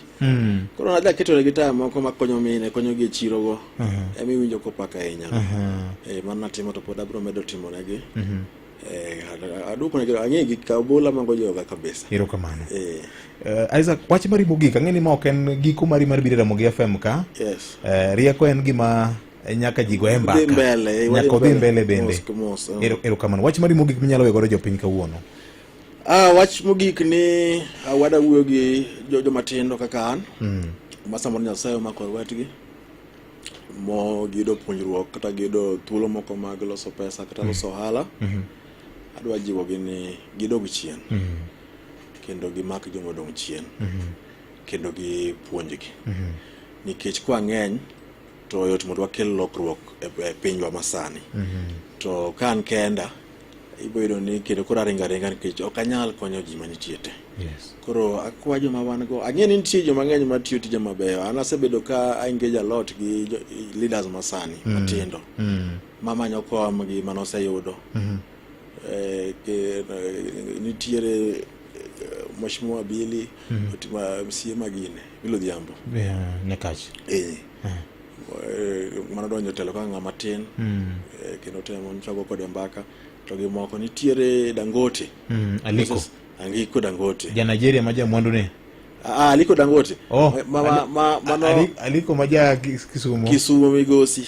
Speaker 16: Koro naja keto negi taya moko makonyo mine, konyo gi e chiro go. Ema iwinjo kopak ahinya. Mano natimo to pod abiro medo timo negi. Aduoko negi, ang'e gi ka obola mago joga kabisa.
Speaker 1: Erokamano. Isaac, wach mari mogik, ang'e ni ma ok en giko mari mar biro e Ramogi FM ka.
Speaker 16: Yes.
Speaker 1: Rieko en gima nyaka ji goye mbaka.
Speaker 16: Odhi mbele,
Speaker 1: Nyaka odhi mbele bende.
Speaker 16: Mos mos.
Speaker 1: Erokamano. Wach mari mogik minyalo weyo godo jopiny kawuono.
Speaker 16: Wach mogik ni wada wuoyo gi joma tindo kaka an. Ma samoro Nyasaye omako lwetgi mo giyudo puonjruok kata giyudo thuolo moko mag loso pesa kata loso ohala. Adwa jiwogi ni gidog chien. Kendo gimak joma odong' chien. Kendo gipuonjgi. Nikech kwa ng'eny to yot mondo wakel lokruok e pinywa masani. To ka an kenda, ibo yudo ni kendo koro aringo aringa nikech ok anyal konyo ji manitie te.
Speaker 1: Yes.
Speaker 16: Koro akwa joma wan go, ang'e ni nitie joma ng'eny matiyo tije mabeyo. An asebedo ka a engage a lot gi leaders masani matindo. Mamanyo kom gi manoseyudo. Nitiere Mheshimiwa Billy, otimo MCA magine, Billy Odhiambo.
Speaker 1: Yeah, Nyakach.
Speaker 16: Mano donjo telo kaka ng'ama tin. Kendo temo nchwago kode mbaka. To gi moko nitiere Dangote.
Speaker 1: Aliko.
Speaker 16: Moses Aliko Dangote.
Speaker 1: Ja Nigeria ma ja mwandu ne.
Speaker 16: Aliko Dangote.
Speaker 1: Oh,
Speaker 16: Mano
Speaker 1: Aliko ma ja Kisumu.
Speaker 16: Kisumu migosi.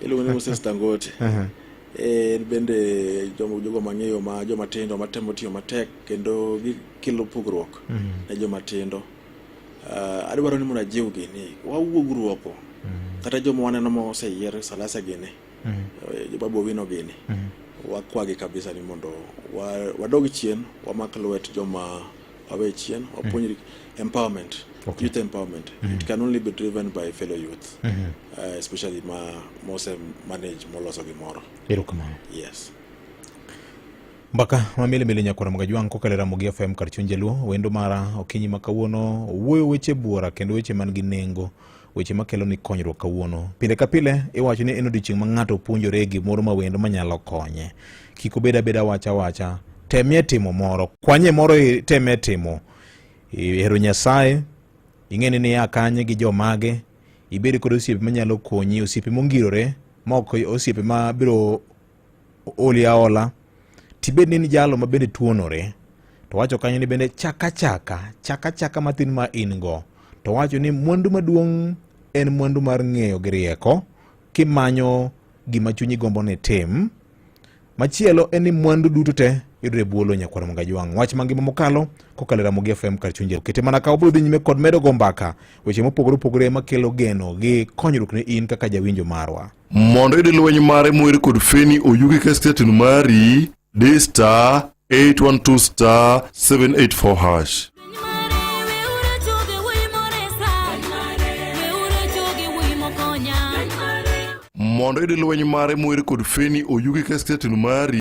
Speaker 16: Iluongo ni Moses Dangote. En bende jogo mang'eyo ma joma tindo matemo tiyo matek kendo gikelo pogruok ne joma tindo. Adwaro ni mondo ajiwgi ni wawuog oko. Kata joma waneno ma oseyier Salasa gini, Babu Owino gini, wakwagi kabisa ni mondo wadog chien, wamak lwet joma wawe chien, wapuonjri empowerment, youth empowerment. It can only be driven by fellow youth, especially ma mose manage moloso gimoro.
Speaker 1: Erokamano.
Speaker 16: Yes.
Speaker 1: Mbaka ma mili mili nyakwara Magajwang' kokalo e Ramogi FM kar chuny Jaluo, wendo mara okinyi ma kawuono wuoyo weche buora kendo weche man gi nengo, weche makelo ni konyruok kawuono. Pile ka pile iwacho ni en odiochieng' ma ng'ato puonjore gimoro ma wendo manyalo konye. Kik obed abeda wacha wacha, temie timo moro, kwanye moro temie timo. Ihero Nyasaye, ing'e ni niya kanye gi jomage, ibed kod osiepe manyalo konyi, osiepe mongirore, ma ok osiepe ma biro oli aola. Tibed ni in jalo ma bende tuonore, to wacho kanyo ni bende chaka chaka, chaka chaka mathin ma in go. To wacho ni mwandu maduong' en mwandu mar ng'eyo gi rieko, kimanyo gima chunyi gombo ni tim. Machielo en ni mwandu duto te yudore e bwo lo nyakwar Magajwang'. Wach mangima mokalo kokalo e Ramogi FM kar chuny Jaluo. Kete mana ka wabiro dhi nyime kod medo go mbaka weche mopogore opogore makelo geno gi konyruok ne in kaka jawinjo marwa.
Speaker 3: Mondo iyud lweny mare mower kod Feni Oyugi ka station mari, di star 812 star 784 hash. Mondo iyud lweny mare mower kod Feni Oyugi ka station mari.